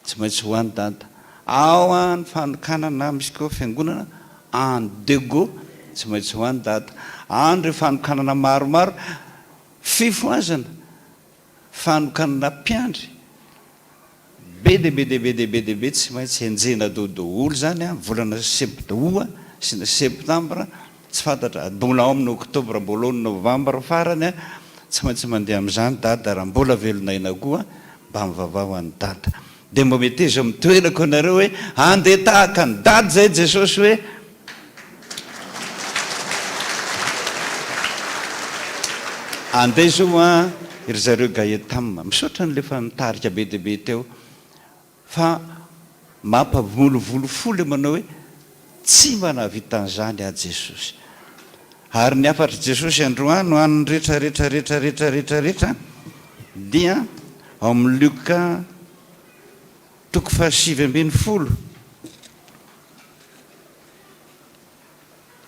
Tsy maintsy ho any Dada. Ao ny fanokanana misy koa fiangonana any Dego, tsy maintsy ho any Dada. Any ireo fanokanana maromaro, fifohazana, fanokanana mpiandry, be dia be dia be dia be dia be tsy maintsy henjehina daholo izany an, volana sept aout sy ny septembre, tsy fantatra, mbola ao amin'ny octobre, mbola ao ny novembre farany an, tsy maintsy mandeha amin'izany Dada raha mbola velon'aina koa, mba mivavaha ho an'i Dada. Dia mba meteza amin'ny toerako ianareo hoe handeha tahaka an'i Dada izay Jesosy hoe andeha izao an ry zareo Gaetam. Misaotra an'ilay efa nitarika be dia be teo fa mampavolovolo fo ilay manao hoe tsy mba nahavita an'izany aho Jesosy. Ary ny hafatr'i Jesosy androany ho an'ny rehetra rehetra rehetra rehetra rehetra rehetra dia ao amin'ny Lioka toko faha-19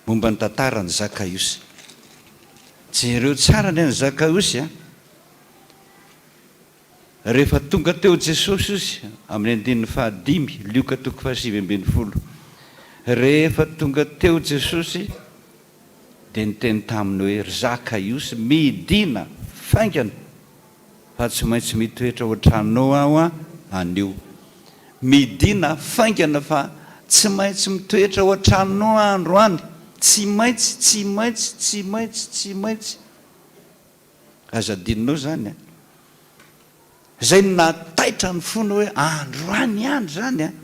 momba ny tantaran'i Zakaiosy. Jereo tsara anie an'i Zakaiosy a! Rehefa tonga teo Jesosy izy, amin'ny andininy fahadimy, Lioka toko faha-19. Rehefa tonga teo Jesosy, dia niteny taminy hoe, Ry Zakaiosy, midìna faingana, fa tsy maintsy mitoetra ao an-tranonao Aho anio. Midìna faingana fa tsy maintsy mitoetra ao an-tranonao Aho androany. Tsy maintsy, tsy maintsy, tsy maintsy, tsy maintsy. Aza adinonao izany an! Izay no nahataitra ny fony hoe androany ihany izany an!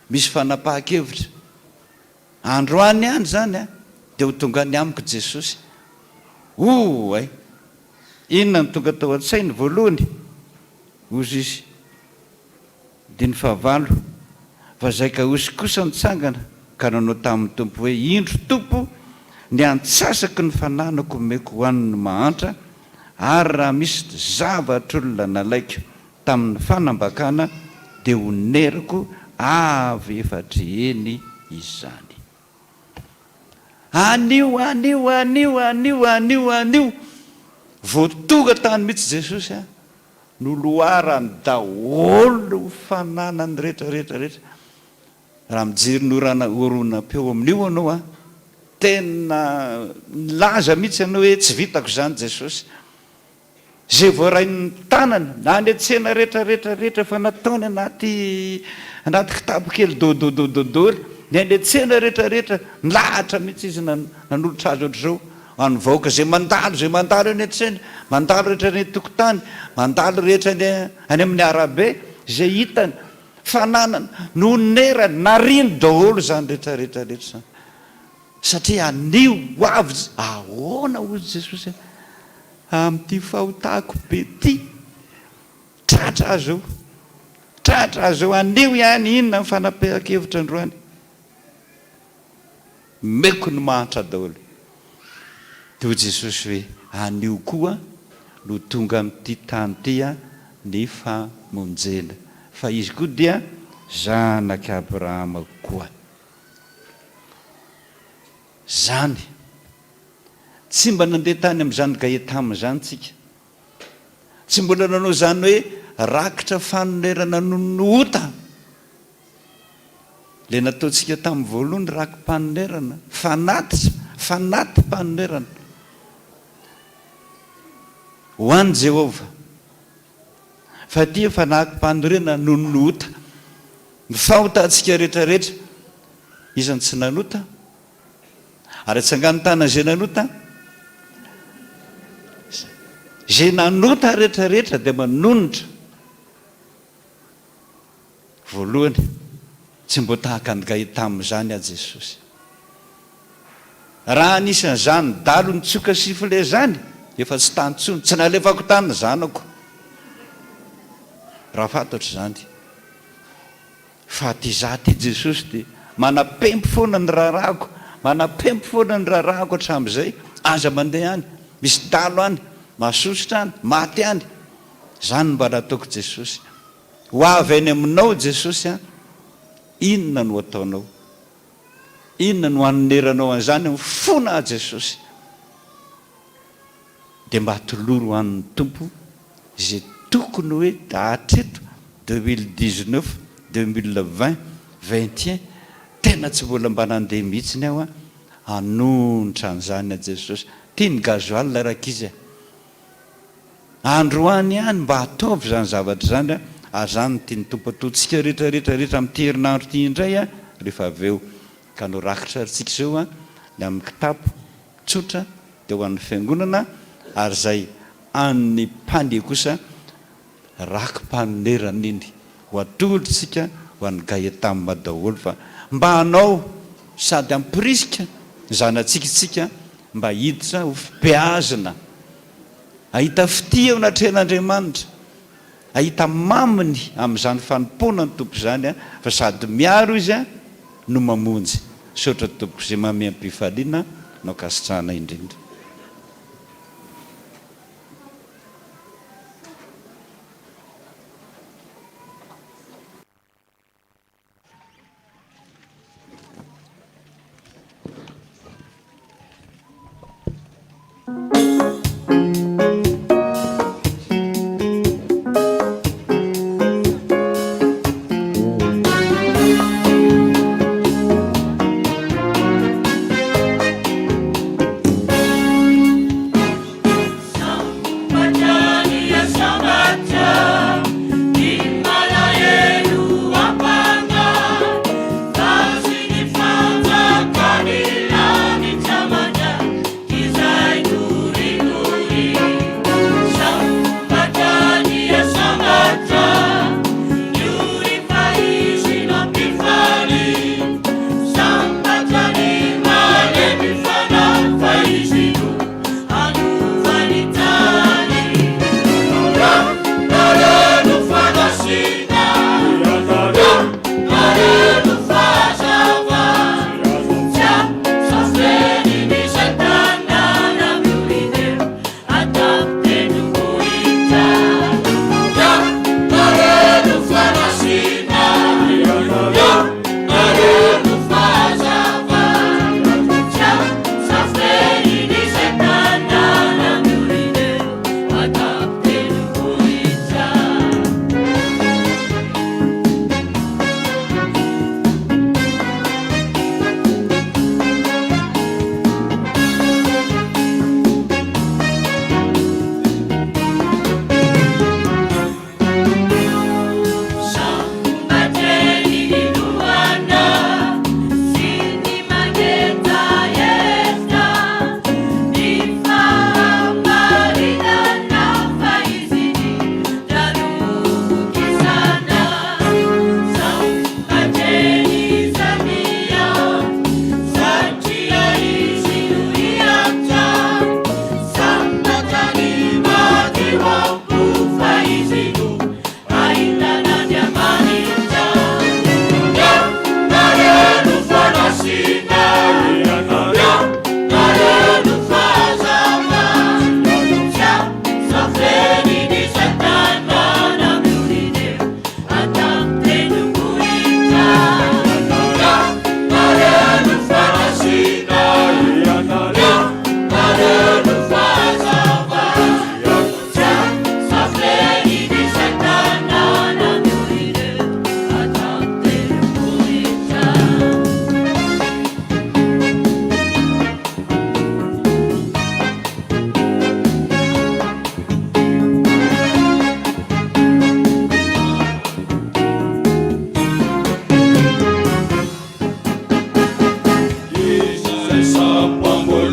Misy fanapahan-kevitra. Androany ihany izany an! Dia ho tonga any amiko Jesosy. Oay! Inona no tonga tao an-tsainy voalohany? Hozy izy. Andininy fahavalo, Fa Zakaosy kosa nitsangana ka nanao tamin'ny Tompo hoe, Indro, Tompo, ny antsasaky ny fananako omeko ho an'ny mahantra, ary raha misy zavatr'olona nalaiko tamin'ny fanambakana, dia honeriko avy efatr'heny izany. Anio, anio, anio, anio, anio, anio! Vao tonga tany mihitsy Jesosy an! Noloarany daholo ny fananany rehetra rehetra rehetra. Raha mijery ny orana horonam-peo amin'io ianao an, tena nilaza mihitsy ianao hoe tsy vitako izany Jesosy. Izay voarain'ny tanany, na any an-tsena rehetra rehetra rehetra efa nataony anaty anaty kitapo kely dododododoly, ny any an-tsena rehetra rehetra, nilahatra mihitsy izy nanolotra azy ohatr'izao. Ho an'ny vahoaka izay mandalo, izay mandalo eny an-tsena, mandalo rehetra eny an-tokotany, mandalo rehetra eny any amin'ny arabe, izay hitany, fananany, nonerany, nariany daholo izany rehetra rehetra rehetra izany. Satria anio ho avy, ahoana hoy Jesosy amin'ity fahotako be ity, tratra aho izao, tratra aho izao, anio ihany, inona ny fanapahan-kevitra androany? Meko ny mahantra daholo. Dia hoy Jesosy hoe, Anio koa no tonga amin'ity tany ity ny famonjena, fa izy koa dia zanak'i Abrahama koa. Izany. Tsy mba nandeha tany amin'izany Gaetama izany tsika. Tsy mbola nanao izany hoe rakitra fanonerana noho ny ota. Ilay nataontsika tamin'ny voalohany raki-panonerana, fanatitra, fanati-panonerana. Ho an'i Jehovah. Fa ity efa nahako-panorenana noho ny ota. Ny fahotantsika rehetra rehetra. Iza no tsy nanota? Ary atsangano tanana izay nanota. Izay nanota rehetra rehetra dia manonitra. Voalohany, tsy mbo tahaka an'i Gaia tamin'izany aho Jesosy. Raha anisan'izany dalo nitsoka sifflet izany, efa tsy tany intsony, tsy nalefako tany ny zanako. Raha fantatro izany. Fa aty izaho aty Jesosy dia manapempo foana ny raharahako, manapempo foana ny raharahako hatramin'izay, aza mandeha any, misy dalo any, mahasosotra any, maty any. Izany no mba nataoko Jesosy. Ho avy any aminao Jesosy an, inona no ataonao? Inona no hanoneranao an'izany amin'ny fona aho Jesosy? Dia mba atoloro ho an'ny Tompo izay tokony hoe hatreto 2019, 2020, 21, tena tsy mbola mba nandeha mihitsiny aho an, hanonitra an'izany aho Jesosy. Tia ny gasoil rankizy a. Androany ihany mba ataovy izany zavatra izany a, ary izany no tian'ny Tompo ataontsika rehetra rehetra rehetra amin'ity herinandro ity indray a, rehefa avy eo ka norakitrarintsika izao a, ny amin'ny kitapo tsotra dia ho an'ny fiangonana ary izay an'ny mpandeha kosa raki-panonerana iny ho atolotsika ho an'i Gaetam daholo fa mba hanao sady hampirisika ny zanatsika isika mba hiditra ho fibeazina Hahita fitia eo anatrehan'Andriamanitra, hahita maminy amin'izany fanompoana ny Tompo izany fa sady miaro Izy no mamonjy. Misaotra Tompoko izay manome am-pifaliana no ankasitrahana indrindra.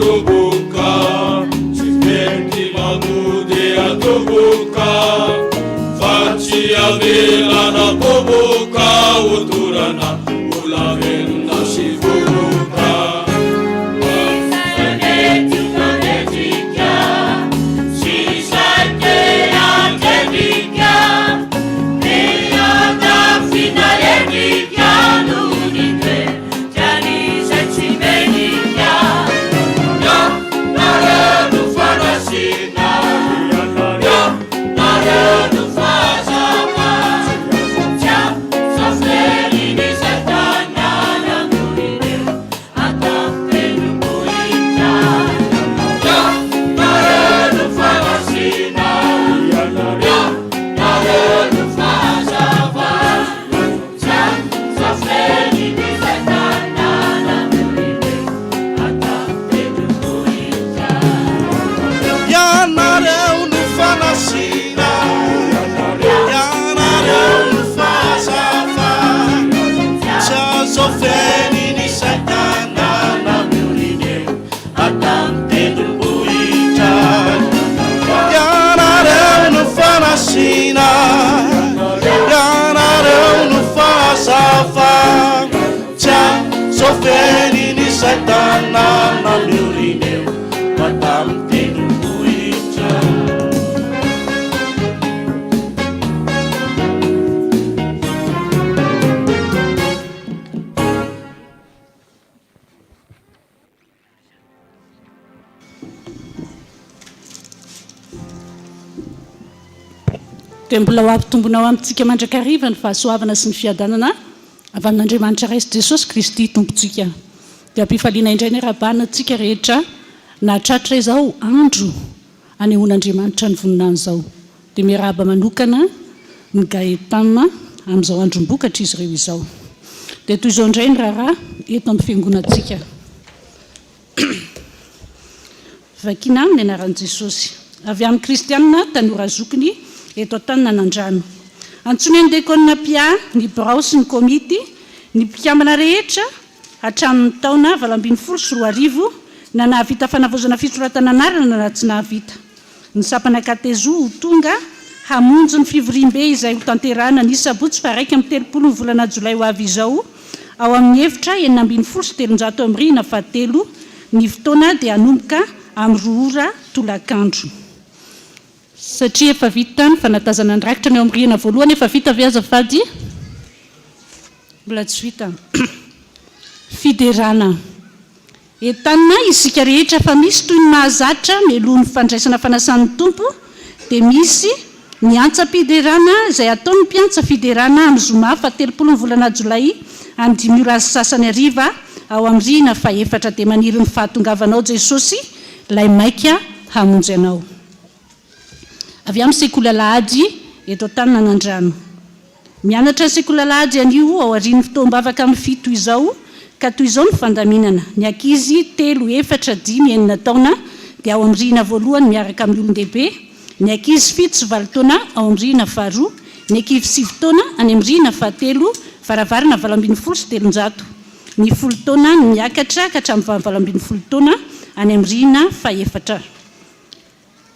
voaloboka, tsy mety mamody atoboka, fa tsy avelana boboka, hodorana ho lavenona sy vovoka.
Ianareo no fanasina, ianareo no fahazavana, tsy azo afeniny Satana na miorina eo an-tendrombohitra. Ianareo no fanasina, ianareo no fahazavana, tsy azo afeniny Satana na miorina eo an-tendrombohitra.
Dia mbola ho ampitombonao amintsika mandrakariva ny fahasoavana sy ny fiadanana avy amin'Andriamanitra Ray sy Jesosy Kristy Tompontsika. Dia am-pifaliana indray ny arabana antsika rehetra nahatratra izao andro anehoan'Andriamanitra ny voninahiny izao. Dia miarahaba manokana ny Gaetam amin'izao androm-bokatra izy ireo izao. Dia toy izao indray ny raharaha eto amin'ny fiangonantsika. Vakina amin'ny anaran'i Jesosy. Avy amin'ny Kristianina tanora zokiny eto Antaninanandrano. Antsoina ny Diakona Pia, ny birao sy ny komity, ny mpikambana rehetra hatramin'ny taona 2018 na nahavita fanavaozana fisoratana anarana na tsy nahavita. Ny sampana Katezo ho tonga hamonjy ny fivoriambe izay hotanterahina ny sabotsy faha 31 ny volana jolay ho avy izao ao amin'ny efitra 316 amin'ny rihana fahatelo. Ny fotoana dia hanomboka amin'ny roa ora tolakandro. Satria efa vita ny fanatazana ny rakitra ny ao amin'ny rihana voalohany, efa vita ve azafady? Mbola tsy vita. Fiderana. Entanina isika rehetra fa misy toy ny mahazatra mialoha ny fandraisana fanasan'ny Tompo dia misy ny antsam-piderana izay ataon'ny mpiantsa fiderana amin'ny zoma faha 30 ny volana jolay amin'ny dimy ora sy sasany hariva ao amin'ny rihina fahefatra dia maniry ny fahatongavanao Jesosy lay maika hamonjy anao. Avy amin'ny sekoly alahady eto Antaninanandrano. Mianatra ny sekoly alahady anio aorian'ny fotoam-bavaka amin'ny fito izao ka toy izao ny fandaminana, ny ankizy telo, efatra, dimy, enina taona dia ao amin'ny rihina voalohany miaraka amin'ny olon-dehibe, ny ankizy fito sy valo taona ao amin'ny rihina faharoa, ny ankivy sivy taona any amin'ny rihina fahatelo, varavarana 318, ny folo taona ny miakatra ka hatramin'ny 18 taona any amin'ny rihina fahefatra.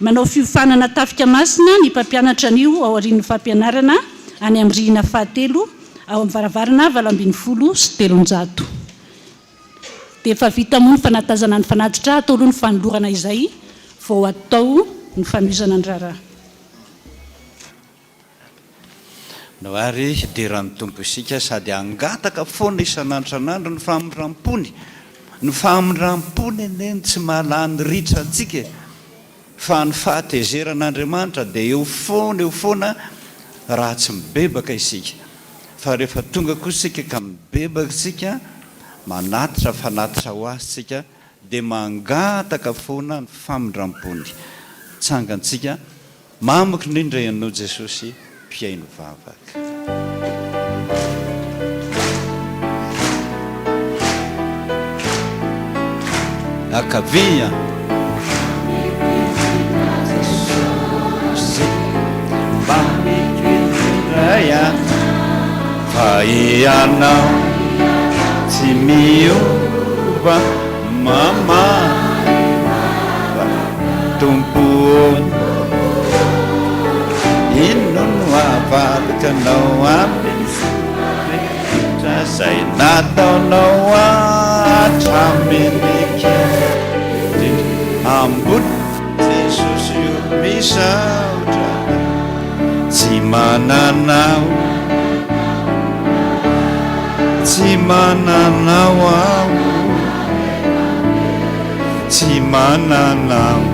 Manao fiofanana tafika masina ny mpampianatra anio aorian'ny fampianarana any amin'ny rihina fahatelo ao amin'ny varavarana 318. Dia efa vita moa ny fanatazana ny fanatitra, atao aloha ny fanolorana izay vao atao ny fanohizana ny raharaha.
No ary hidera ny Tompo isika sady hangataka foana isan'andro isan'andro ny famindram-pony. Ny famindram-pony anie no tsy mahalany ritra antsika e! Fa ny fahatezeran'Andriamanitra dia eo foana eo foana raha tsy mibebaka isika. Fa rehefa tonga kosa isika ka mibebaka isika, manatitra fanatitra ho Azy isika, dia mangataka foana ny famindram-pony. Tsangantsika. Mamiko indrindra Ianao Jesosy mpihaino vavaka. Ankavia. Jesosy mamiko indrindra Ianao fa Ianao tsy miova mamaly. Tompo ô. Inona no havaliko anao amin'ny soa rehetra izay nataonao hatramin'ny kely indrindra ambony Jesosy o misaotra anao tsy manana aho tsy manana aho Tsy manana aho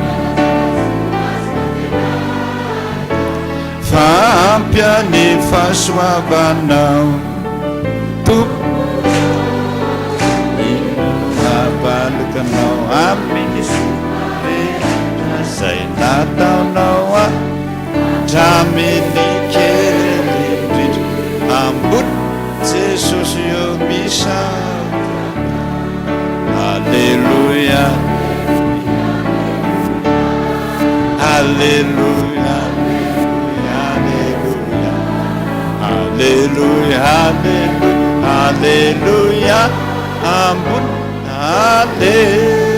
Fa ampy ahy ny fahasoavanao Tompo Inona no havaliko anao Amin'ny soa rehetra Izay nataonao ahy Hatramin'ny kely indrindra Ambony Jesosy eo misaotra Aleloia Aleloia Aleloia Aleloia Aleloia Aleloia Ambony Aleloia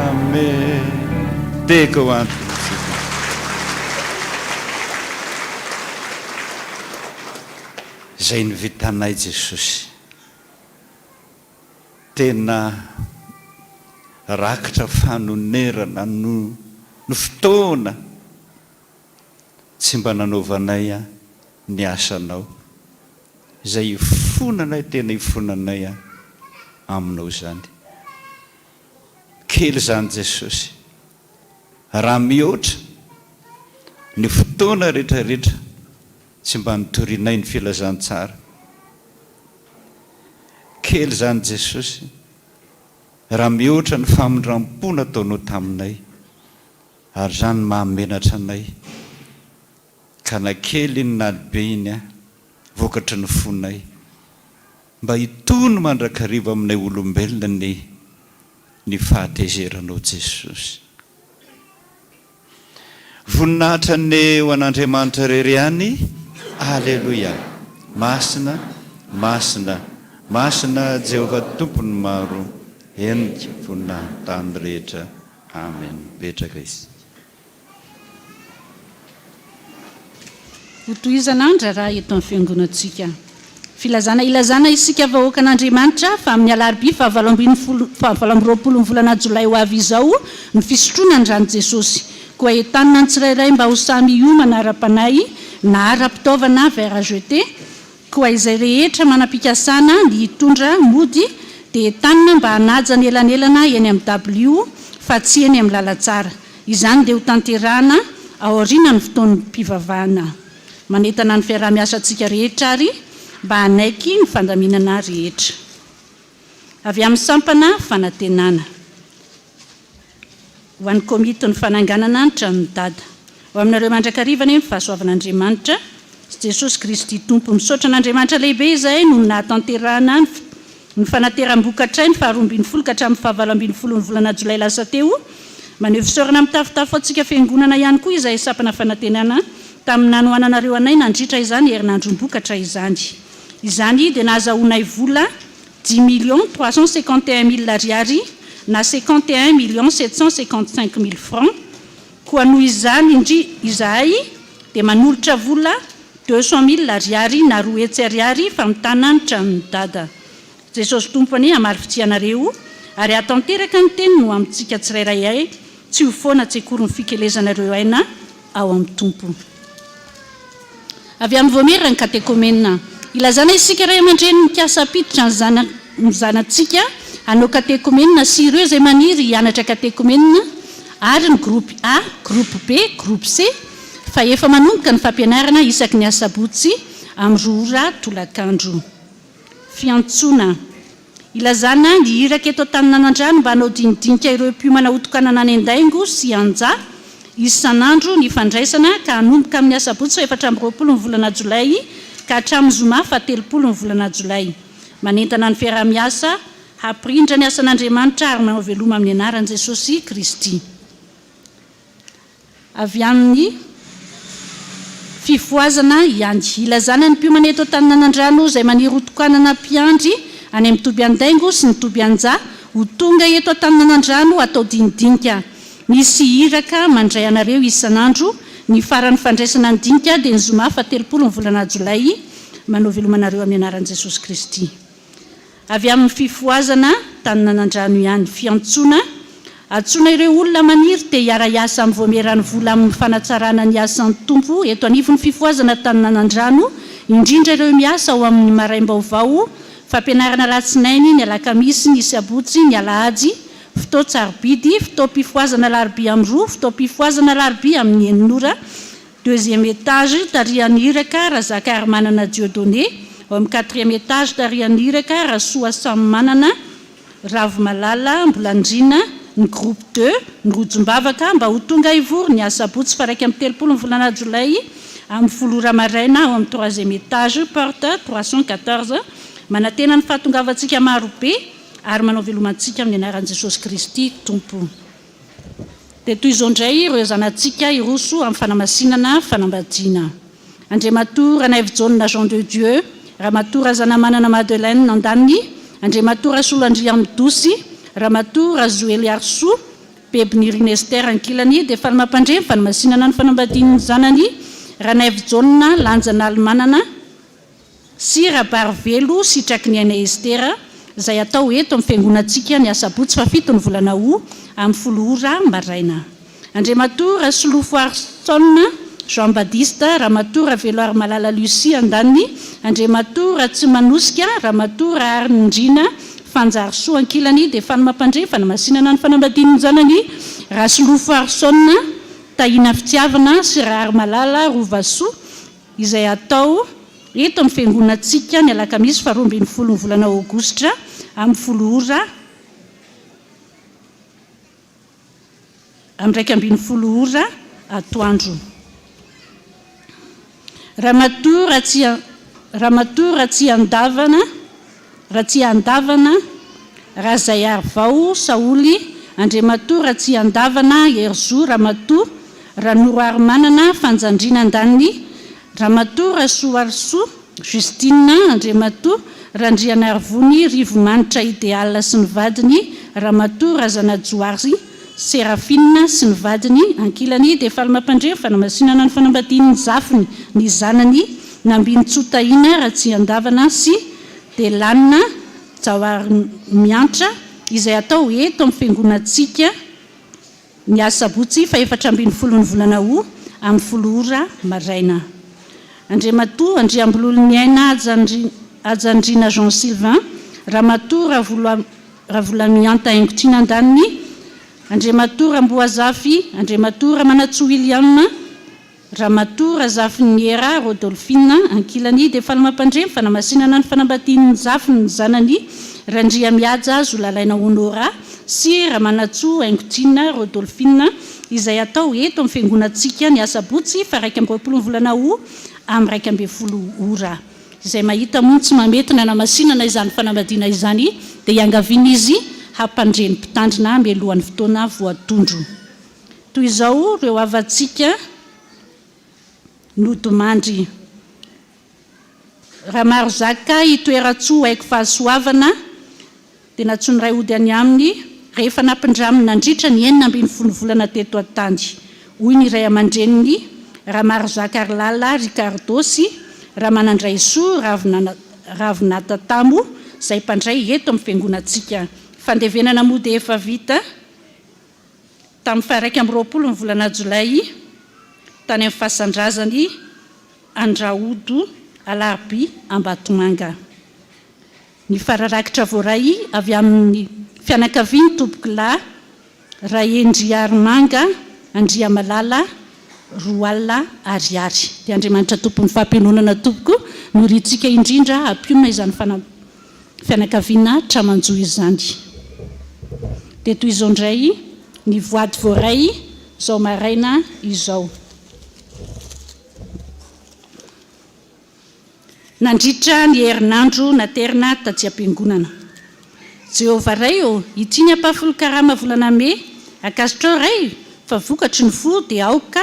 Amen Teko ho antsika. Izay no vitanay Jesosy. Tena rakitra fanonerana no no fotoana tsy mba nanaovanay ny asanao. Izay ifonanay tena ifonanay aminao izany. Kely izany Jesosy. Raha mihoatra ny fotoana rehetrarehetra tsy mba nitorianay ny filazantsara. Kely izany Jesosy raha mihoatra ny famindram-po nataonao taminay ary izany mahamenatra anay ka na kely iny na be iny vokatry ny fonay mba hitony mandrakariva aminay olombelona ny ny fahatezeranao Jesosy. Voninahitra anie ho an'Andriamanitra irery ihany Aleloia Masina Masina Masina Jehovah Tompon'ny maro Henika voninahitry tany rehetra Amen Mipetraka isika.
Hotohizana ny raharaha eto amin'ny fiangonantsika. Filazana ilazana isika vahoakan'Andriamanitra fa amin'ny alarobia fahavalo ambinifolo fahavalo ambiroapolo ny volana jolay ho avy izao ny fisotroana ny ran'i Jesosy. Koa entanina ny tsirairay mba ho samy hiomana ara-panahy na ara-pitaovana verre à jeter. Koa izay rehetra manam-pikasana ny hitondra mody dia entanina mba hanaja ny elanelana eny amin'ny W fa tsy eny amin'ny lalantsara. Izany dia ho tanterahana aorianan'ny fotoam-pivavahana. Manentana ny fiaraha-miasantsika rehetra ary mba hanaiky ny fandaminana rehetra. Avy amin'ny sampana Fanantenana. Ho an'ny komitin'ny fananganana ny tranon'i Dada. Ho aminareo mandrakariva anie ny fahasoavan'Andriamanitra sy Jesosy Kristy Tompo. Misaotra an'Andriamanitra lehibe izahay noho ny nahatanterahana ny Ny fanateram-bokatray ny faharoa ambinifolo ka hatramin'ny fahavalo ambinifolon'ny volana jolay lasa teo. Maneho fisaorana mitafotafo antsika Fiangonana ihany koa izahay Sampana Fanantenana tamin'ny nanohananareo anay nandritra izany herinandrom-bokatra izany. Izany dia nahazahoanay vola dix millions 351 mille ariary na 51 millions 755 mille francs. Koa noho izany indri izahay dia manolotra vola 200 mille ariary na 200 ariary famitana ny tranon'i Dada. Jesosy Tompo anie hamaly fitia anareo ary hahatanteraka ny teniny ho amintsika tsirairay ay tsy ho foana tsy akory ny fikelezanareo aina ao amin'ny Tompo. Avy amin'ny Vaomieran'ny Katekomena. Ilazana isika ray aman-dreny mikasa hampiditra ny zana ny zanatsika hanao katekomena sy ireo izay maniry hianatra katekomena ary ny groupe A, groupe B, groupe C fa efa manomboka ny fampianarana isaky ny asabotsy amin'ny roa ora tolakandro. Fiantsoana. Ilazana ny iraka eto Antaninanandrano mba hanao dinidinika ireo mpiomana hotokanana any Andaingo sy Anja isan'andro ny fandraisana ka hanomboka amin'ny asabotsy faha 24 ny volana jolay ka hatramin'ny zoma faha 30 ny volana jolay. Manentana ny fiaraha-miasa hampirindra ny asan'Andriamanitra ary manao veloma amin'ny anaran'i Jesosy Kristy. Avy amin'ny fifohazana ihany. Ilazana ny mpiomana eto Antaninanandrano izay maniry ho tokanana mpiandry. any amin'ny toby Andaingo sy ny toby Anja ho tonga eto Antaninanandrano hatao dinidinika. Misy iraka mandray anareo isan'andro. Ny faran'ny fandraisana ny dinika dia ny zoma faha 30 ny volana jolay. Manao veloma anareo amin'ny anaran'i Jesosy Kristy. Avy amin'ny fifohazana Taninanandrano ihany. Fiantsoana, Antsoina ireo olona maniry te hiara-hiasa amin'ny Vaomieran'ny vola amin'ny fanatsarana ny asan'ny Tompo eto anivon'ny fifohazana Taninanandrano, indrindra ireo miasa ao amin'ny Maraim-baovao, fampianarana alatsinainy, ny alakamisy, ny sabotsy, ny alahady, fotoan-tsarobidy, fotoam-pifohazana alarobia amin'ny roa, fotoam-pifohazana alarobia amin'ny enina ora, Deuxième étage tarihan'ny iraka Razakarimanana Dieudonné, ao amin'ny quatrième étage tarihan'ny iraka Rasoasamimanana Ravomalala Mbolandriana, ny groupe deux, ny rojombavaka mba ho tonga hivory ny asabotsy faha 31 ny volana jolay amin'ny folo ora maraina ao amin'ny troisième étage porte 314. Manantena ny fahatongavantsika marobe ary manao veloma antsika amin'ny anaran'i Jesosy Kristy Tompo. Dia toy izao indray ireo zanatsika hiroso amin'ny fanamasinana fanambadiana. Andriamatoa Ranaivojaona Jean de Dieu, Ramatoa Razanamanana Madeleine andaniny, Andriamatoa Rasolo Andriamidosy, Ramatoa Razoeliarisoa Bebinirina Esther ankilany dia faly mampandre ny fanamasinana ny fanambadian'ny zanany Ranaivojaona Lanjanalimanana, sy Rabarivelo sitraky ny aina Estera, izay hatao eto amin'ny fiangonantsika ny asabotsy fahafito ny volana Août amin'ny folo ora maraina. Andriamatoa Rasolofoarison Jean Badiste, Ramatoa Raveloarimalala Lucie andaniny, Andriamatoa Ratsimanosika, Ramatoa Raharinindrina Fanjarisoa ankilany dia faly mampandre fanamasinana ny fanambadian'ny zanany Rasolofoarison Tahina Fitiavana sy Raharimalala Rovasoa izay hatao eto amin'ny fiangonantsika ny alakamisy faha 12 ny volana aogositra amin'ny folo ora amin'ny 11 ora atoandro. Ramatoa Ratsia Ramatoa Ratsiandavana Ratsiandavana Razaiarivao Saholy Andriamatoa Ratsiandavana Herizo Ramatoa Ranoroarimanana Fanjandriana Andaniny Ramatoa Rasoarisoa Justine Andriamatoa Randrianarivony Rivomanitra Ideal sy ny vadiny Ramatoa Razanajohary Seraphine sy ny vadiny ankilany dia faly mampandre ny fanamasinana ny fanambadian'ny zafiny ny zanany Nambinintsoa Tahina Ratsiandavana sy Delanina Jaoharimiantra izay atao eto amin'ny fiangonantsika ny asabotsy fahefatra ambin'ny folo ny volana Août amin'ny folo ora maraina. Andriamatoa Andriambololoniaina Haja Andriana Jean Sylvain, Ramatoa Ravolamianta Haingotiana Andaniny, Andriamatoa Ramboazafy, Andriamatoa Ramanantsoa William, Ramatoa Razafiniera Rodolphine, ankilany dia faly mampandre ny fanamasinana ny fanambadian'ny zafiny ny zanany Randriamihaja Zolalaina Honorat sy Ramanantsoa Haingotiana Rodolphine izay hatao eto amin'ny fiangonantsika ny asabotsy faha 21 ny volana Août amin'ny 11 ora. Izay mahita moa ny tsy mahamety ny hanamasinana izany fanambadiana izany dia iangaviana izy hampandre ny mpitandrina mialohan'ny fotoana voatondro. Toy izao ireo havantsika nodimandry. Ramarozaka Itoeratsoa Haiko Fahasoavana dia nantsoin'ny ray hody any aminy rehefa nampindraminy nandritra ny 16 volana teto an-tany, hoy ny ray aman-dreniny Ramarozaka Arilala Ricardo sy Ramanandraisoa Ravinatantamo izay mpandray eto amin'ny fiangonantsika. Fandevenana moa dia efa vita. Tamin'ny faha-21 ny volana jolay, tany amin'ny fasan-drazany Andrahodo Alarobia Ambatomanga. Ny fararakitra voaray avy amin'ny fianakavian'i Tompokolahy Rahendriarimanga Andriamalala 20 ariary. Dia Andriamanitra Tompon'ny fampiononana tompoko no irintsika indrindra hampionona izany fianakaviana tra-manjo izany. Dia toy izao indray ny voady voaray izao maraina izao. Nandritra ny herinandro naterina taty am-piangonana. Jehovah Ray ô, ity ny ampahafolon-karama volana Mey, ankasitrao Ray fa vokatry ny fo dia aoka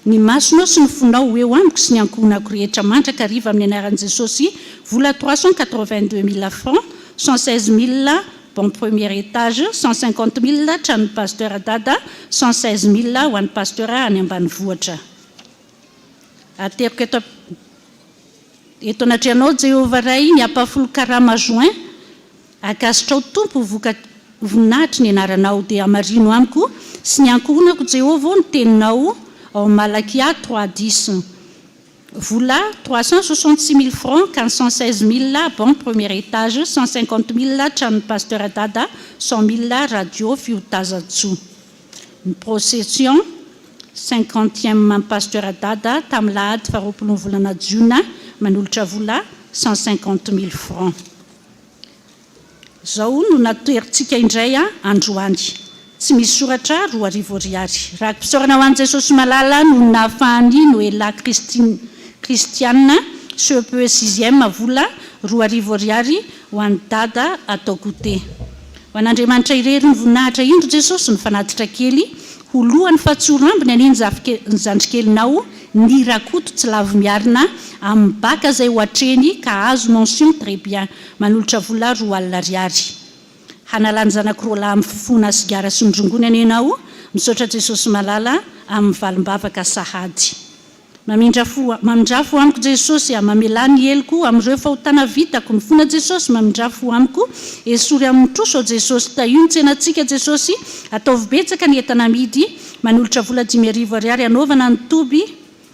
ny masonao sy ny fonao ho eo amiko sy ny ankohonako rehetra mandrakariva amin'ny anaran'i Jesosy vola 382 mille francs. 116000 bon premier étage, 150000 tranon'ny Pasteur Dada, 116000 ho an'ny Pasteur any ambanivohitra. Ateriko eto eto anatrehanao Jehovah Ray ny ampahafolon-karama juin, ankasitrao Tompo ho voka voninahitry ny anaranao, dia hamarino amiko sy ny ankohonako Jehovah ô ny teninao ao Malakia trois dix. Vola, 366 000 francs, 416 000 bon premier étage, 150 000 tranon'ny Pasteur Dada, 100 000 radio fiotazantsoa. Ny procession cinquantième Pasteur Dada tamin'ny lahady faharoapolon'ny volana jiona manolotra vola 150 000 francs. Izao no natoerintsika indray androany. Tsy misy soratra 2000 ariary. Raki-pisaorana ho an'i Jesosy Malala noho ny nahafahan'i Noelah Christine Christiane CEPE sixième vola 2000 ariary ho an'i Dada atao goûter. Ho an'Andriamanitra irery ny voninahitra indro Jesosy ny fanatitra kely ho lohany fa tsy ho rambiny anie ny zafike ny zandrikelinao ny Rakoto tsy lavo miarina amin'ny bac izay ho atrehiny ka hahazo mention très bien Manolotra vola 20 ariary. Hanala ny zanako roalahy amin'ny fifohana sigara sy ny rongony anie ianao. Misaotra Jesosy malala amin'ny valim-bavaka sahady. Mamindra fo mamindrà fo amiko Jesosy a, mamelà ny heloko amin'ireo fahotana vitako, mifona Jesosy mamindrà fo amiko, esory amin'ny trosa aho Jesosy, tahio ny tsenantsika Jesosy, ataovy betsaka ny entana amidy, manolotra vola 5000 ariary hanaovana ny toby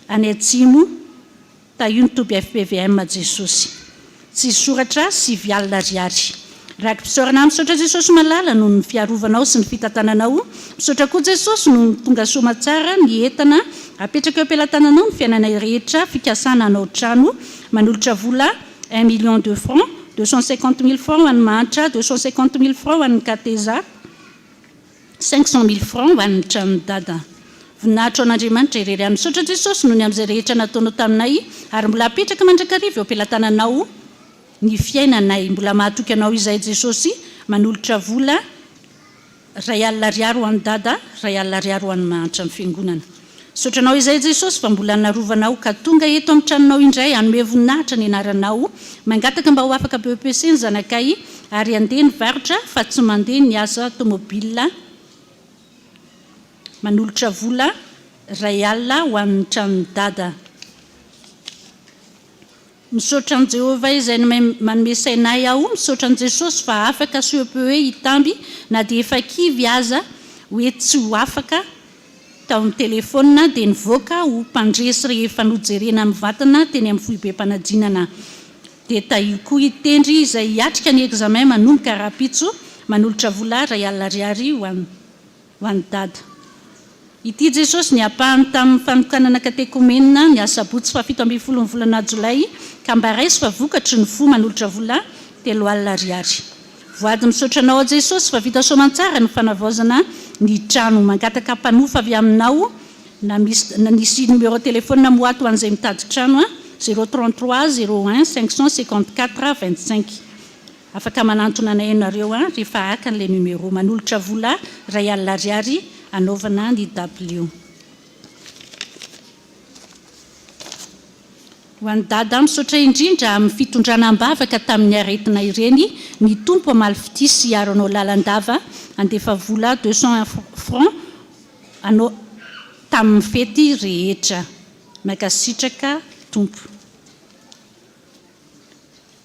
any atsimo. Tahio ny toby fpvm Jesosy. Tsy soratra 90 ariary. Raki-pisaorana Misaotra Jesosy malala noho ny fiarovanao sy ny fitantananao Misaotra koa Jesosy noho ny tonga soamatsara ny entana apetraka eo am-pelatananao ny fiainanay rehetra fikasana hanao trano manolotra vola un million de francs 250 mille francs ho an'ny mahantra 250 mille francs ho an'ny kateza 500 mille francs ho an'ny tranon'i Dada. Voninahitra ho an'Andriamanitra irery ihany. Misaotra Jesosy noho ny amin'izay rehetra nataonao taminay ary mbola apetraka mandrakariva eo am-pelatananao ny fiainanay. Mbola mahatoky anao izahay Jesosy. Manolotra vola 1000 ariary ho an'i Dada, 1000 ariary ho an'ny mahantra ny fiangonana. Misaotra anao izahay Jesosy fa mbola narovanao ka tonga eto amin'ny tranonao indray hanome voninahitra ny anaranao. Mangataka mba ho afaka BEPC ny zanakay ary handeha ny varotra fa tsy mandeha ny asa tomobile. Manolotra vola 1000 ho an'ny tranon'i Dada. Misaotra an'i Jehovah izay manome saina ahy aho, misaotra an'i Jesosy fa afaka CEPE hitamby na dia efa kivy aza hoe tsy ho afaka tao amin'ny telephone dia nivoaka ho mpandresy rehefa nojerena mivantana teny amin'ny foibem-panadinana. Dia tahio koa i Tendry izay hiatrika ny examen manomboka rahampitso, manolotra vola 1000 ariary ho an'i. Ho an'i Dada. Ity Jesosy ny ampahany tamin'ny fanokanana katekomenina ny asabotsy faha 17 ny volana jolay ka mba raiso fa vokatry ny fo manolotra vola 30 ariary. Voady misaotra anao aho Jesosy fa vita soamantsara ny fanavaozana ny trano. Mangataka mpanofa avy aminao na misy na nisy numéro téléphone moa ato ho an'izay mitady trano a, zéro 33 01 554 25. Afaka manantona anay ianareo an rehefa haka an'ilay numéro. Manolotra vola 1000 ariary hanaovana ny dabilio. Ho an'i Dada, misaotra indrindra amin'ny fitondrana am-bavaka tamin'ny aretina ireny, ny Tompo hamaly fitia sy hiaro anao lalandava, handefa vola 201 francs anao tamin'ny fety rehetra. Mankasitraka Tompo.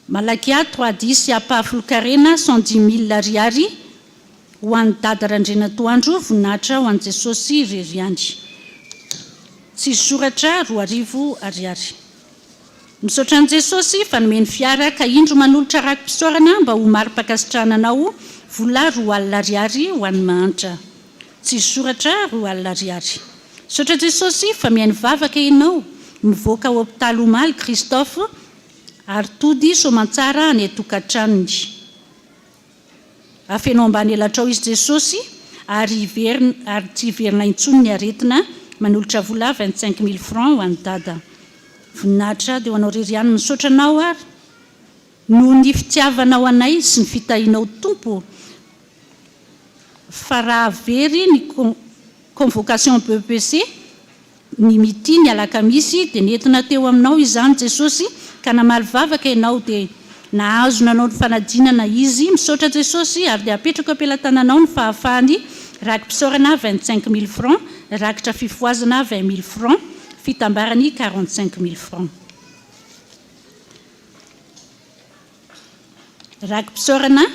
Malakia trois dix ampahafolon-karena 110 mille ariary ho an'i Dada Randrianatoandro voninahitra ho an'i Jesosy irery ihany. Tsisy soratra 2000 ariary. Misaotra an'i Jesosy fa nomeny fiara ka indro manolotra raki-pisaorana mba ho mari-pankasitrahana anao vola 20 ariary ho an'ny mahantra. Tsisy soratra 20 ariary. Misaotra Jesosy fa mihaino vavaka ianao. Nivoaka hopitaly omaly Christophe Ary tody soamantsara any an-tokantranony. Afeno ambany elatrao izy Jesosy ary hiverina ary tsy hiverina intsony ny aretina, manolotra vola 25 mille francs ho an'i Dada. Voninahitra dia ho anao rery ihany, misaotra anao ary noho ny fitiavanao anay sy ny fitahianao Tompo ô, fa raha very ny convocation BEPC Ny midi ny alakamisy dia nentina teo aminao izany Jesosy ka namaly vavaka ianao dia. Nahazo nanao ny fanadinana izy. Misaotra Jesosy ary dia apetrako am-pelatananao ny fahafahany Raki-pisaorana 25 mille francs, rakitra fifohazana 20 mille francs, fitambarany 45 mille francs. Raki-pisaorana,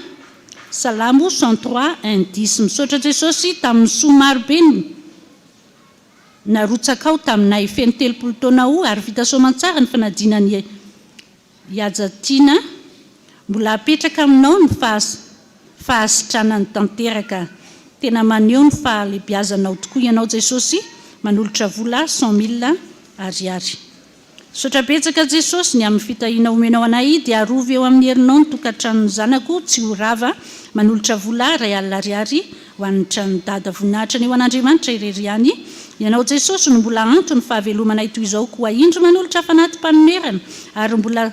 Salamo 103 un dix Misaotra Jesosy tamin'ny soa maro be narotsakao taminay. Feno 30 taona ho ary vita soamantsara ny fanadinan'i Hajatiana. Mbola apetraka aminao ny fahasitranany tanteraka. Tena maneho ny fahalebiazanao tokoa ianao Jesosy manolotra vola cent mille ariary. Misaotra betsaka Jesosy ny amin'ny fitahiana omenao anay dia arovy eo amin'ny herinao ny tokantranon'ny zanako tsy ho rava manolotra vola iray alina ariary ho an'ny tranon'i dada voninahitra ny ho an'Andriamanitra irery ihany ianao Jesosy no mbola antony fahavelomanay toy izao koa indro manolotra fanati-panonerana ary mbola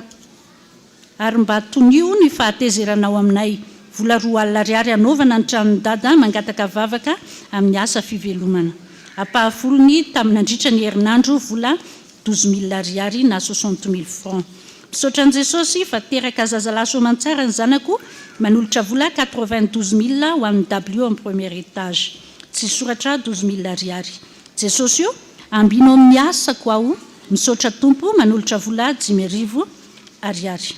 Ary mba tonio ny fahatezeranao aminay. Vola 20 ariary hanaovana ny tranon'i Dada mangataka vavaka amin'ny asa fivelomana. Ampahafolony tamin'ny nandritra ny herinandro vola douze mille ariary na soixante mille francs. Misaotra an'i Jesosy fa teraka zazalahy soamantsara ny zanako, manolotra vola quatre vingt douze mille ho an'ny dabilio amin'ny premier étage. Tsy soratra douze mille ariary. Jesosy o, ambino amin'ny asako aho. Misaotra Tompo, manolotra vola 5000 ariary.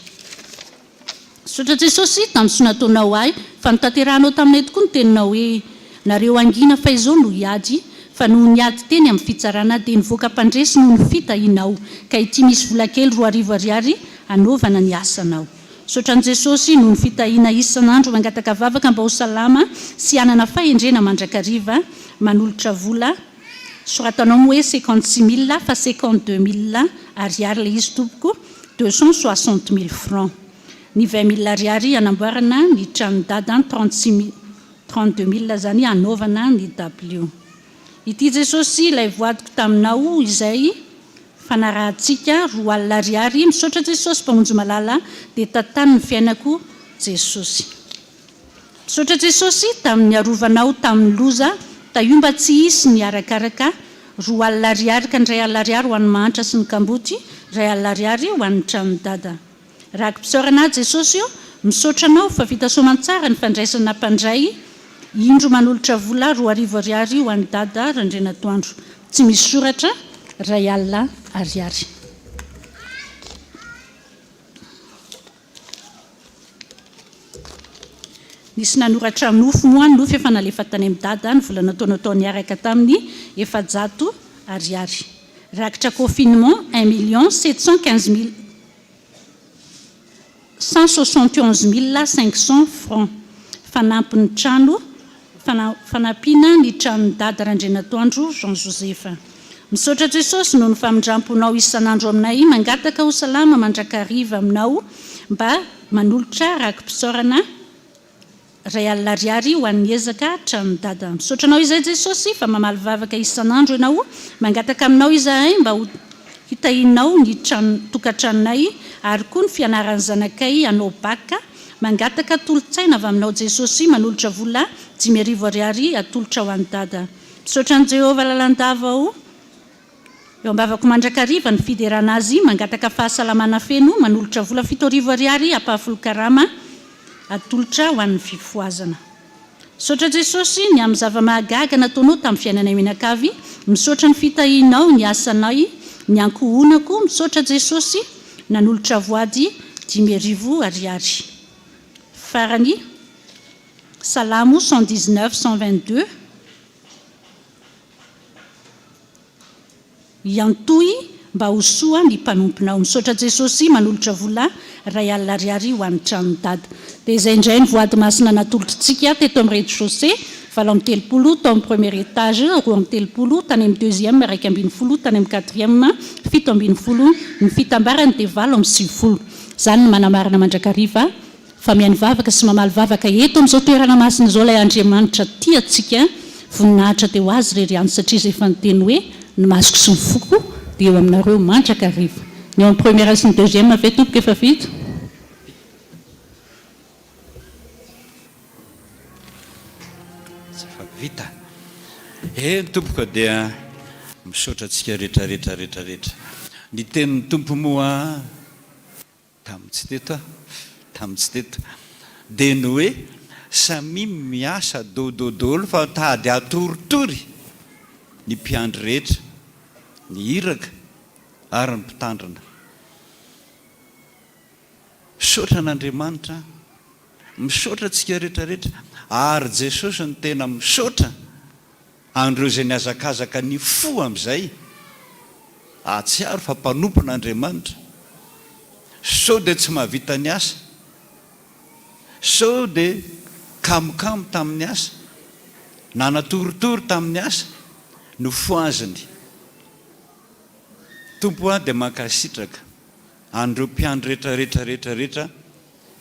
Misaotra Jesosy tamin'ny soa nataonao ahy fa notanterahanao taminay tokoa ny teninao hoe nareo hangina fa izao no hiady fa noho ny ady teny amin'ny fitsarana dia nivoaka mpandresy noho ny fitahianao ka ity misy vola kely 2000 ariary hanaovana ny asanao. Misaotra an'i Jesosy noho ny fitahiana isan'andro mangataka vavaka mba ho salama sy hanana fahendrena mandrakariva manolotra vola Soratanao moa hoe 56 mille fa 52 mille ariary ilay izy tompoko, 260 mille francs. Ny 20 mille ariary hanamboarana ny tranon'i dada, 36 mille, 32 mille zany hanaovana ny dabilio. Ity Jesosy ilay voadiko taminao izay fanarahantsika, 20 ariary, misaotra Jesosy Mpamonjy malala dia tantano ny fiainako Jesosy. Misaotra Jesosy tamin'ny niarovanao tamin'ny loza tahio mba tsy hisy ny arakaraka 20 ariary ka ny 1000 ariary ho an'ny mahantra sy ny kamboty 1000 ariary ho an'ny tranon'i dada Raki-pisaorana ahy Jesosy o misaotra anao fa vita soamantsara ny fandraisana mpandray indro manolotra vola 2000 ariary ho an'i dada Randrianatoandro tsy misy soratra 1000 ariary. Nisy nanoratra nofy moa ny nofy efa nalefa tany amin'i Dada ny vola natao natao niaraka tamin'ny 400 ariary. Rakitra confinement un million sept cent quinze mille cent soixante et onze mille cinq cents francs. Fanampin'ny trano Fanampiana ny tranon'i Dada Randrianatoandro Jean Joseph. Misaotra Jesosy noho ny famindramponao isan'andro aminay, mangataka ho salama mandrakariva aminao mba manolotra raki-pisaorana 1000 ariary ho an'ny ezaka tranon'i Dada. Misaotra anao izay Jesosy fa mamaly vavaka isan'andro ianao, mangataka aminao izahay mba ho hitahianao ny trano tokantranonay ary koa ny fianaran'ny zanakay hanao bac Mangataka tolo-tsaina avy aminao Jesosy manolotra vola 5000 ariary atolotra ho an'i Dada. Misaotra an'i Jehovah lalandava o. Eo ambavako mandrakariva ny fiderana azy mangataka fahasalamana feno manolotra vola 7000 ariary ampahafolon-karama atolotra ho an'ny fifohazana. Misaotra Jesosy ny amin'ny zava-mahagaga nataonao tamin'ny fiainanay mianakavy, misaotra ny fitahianao ny asanay, ny ankohonako, misaotra Jesosy nanolotra voady 5000 ariary. Farany, Salamo 119, 122. Iantohy mba ho soa ny mpanomponao. Misaotra Jesosy manolotra vola 1000 ariary ho an'ny tranon'i Dada. Dia izay indray ny voady masina natolotritsika teto amin'ny rez-de-chaussée, 38 tao amin'ny premier étage, 32 tany amin'ny deuxième, 11 tany amin'ny quatrième, 17, ny fitambarany dia 98. Izany no manamarina mandrakariva Fa mihaino vavaka sy mamaly vavaka eto amin'izao toerana masina izao ilay Andriamanitra tia antsika, voninahitra dia ho Azy irery ihany satria Izy efa niteny hoe ny masoko sy ny foko dia eo aminareo mandrakariva. Ny eo amin'ny première sy ny deuxième ve tompoko efa vita?
Tsy efa vita. Eny tompoko dia misaotra antsika rehetra rehetra rehetra rehetra. Ny tenin'ny Tompo moa Tamin'ny tsy teto aho. tamin'ny tsy teto, dia ny hoe samia miasa dododolo fa tady hatoritory ny mpiandry rehetra, ny iraka ary ny mpitandrina. Misaotra an'Andriamanitra aho, misaotra antsika rehetra rehetra ary Jesosy no tena misaotra an'ireo izay nihazakazaka nifoha amin'izay hahatsiaro fa mpanompon'Andriamanitra. Sao dia tsy mahavita ny asa, sao dia kamokamo tamin'ny asa, nanatoritory tamin'ny asa, nofohaziny. Tompo aho dia mankasitraka an'ireo mpiandry rehetra rehetra rehetra rehetra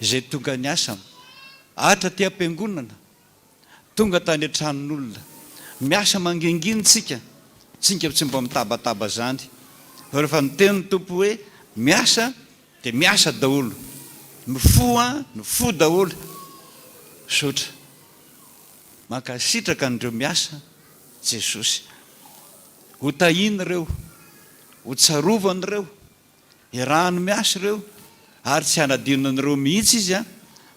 izay tonga niasa hatraty am-piangonana, tonga tany an-tranon'olona. Miasa mangingina tsika, tsinka tsy mba mitabataba zany. Fa rehefa niteny ny Tompo hoe miasa dia miasa daholo. Mifoha, mifoha daholo. Misaotra. Mankasitraka an'ireo miasa Jesosy. Ho tahiany ireo, ho tsarovany ireo, iarahany miasa ireo ary tsy hanadino an'ireo mihitsy Izy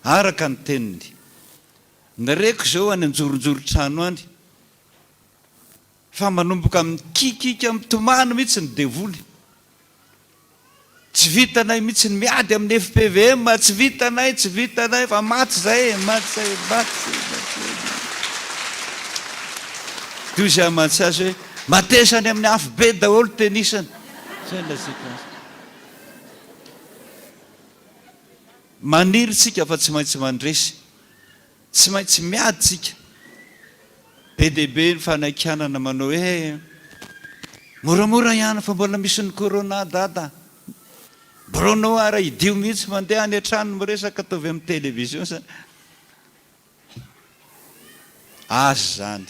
araka ny teniny. Ny reko izao any anjoronjoron-trano any fa manomboka mikikika mitomany mihitsy ny devoly. Tsy vitanay mihitsy ny miady amin'ny fpvm, tsy vitanay, tsy vitanay fa maty izay e, maty izay, maty izay, maty izay. Toy izay amantsy azy hoe matesa any amin'ny afobe daholo tenisany. Izay no lazaiko azy. Maniry tsika fa tsy maintsy mandresy. Tsy maintsy miady tsika. Be dia be ny fanaikanana manao hoe moramora ihany fa mbola misy ny corona dada. Bruno ara idio mihitsy mandeha any an-trano miresaka ataovy amin'ny télévision zany. Azy izany.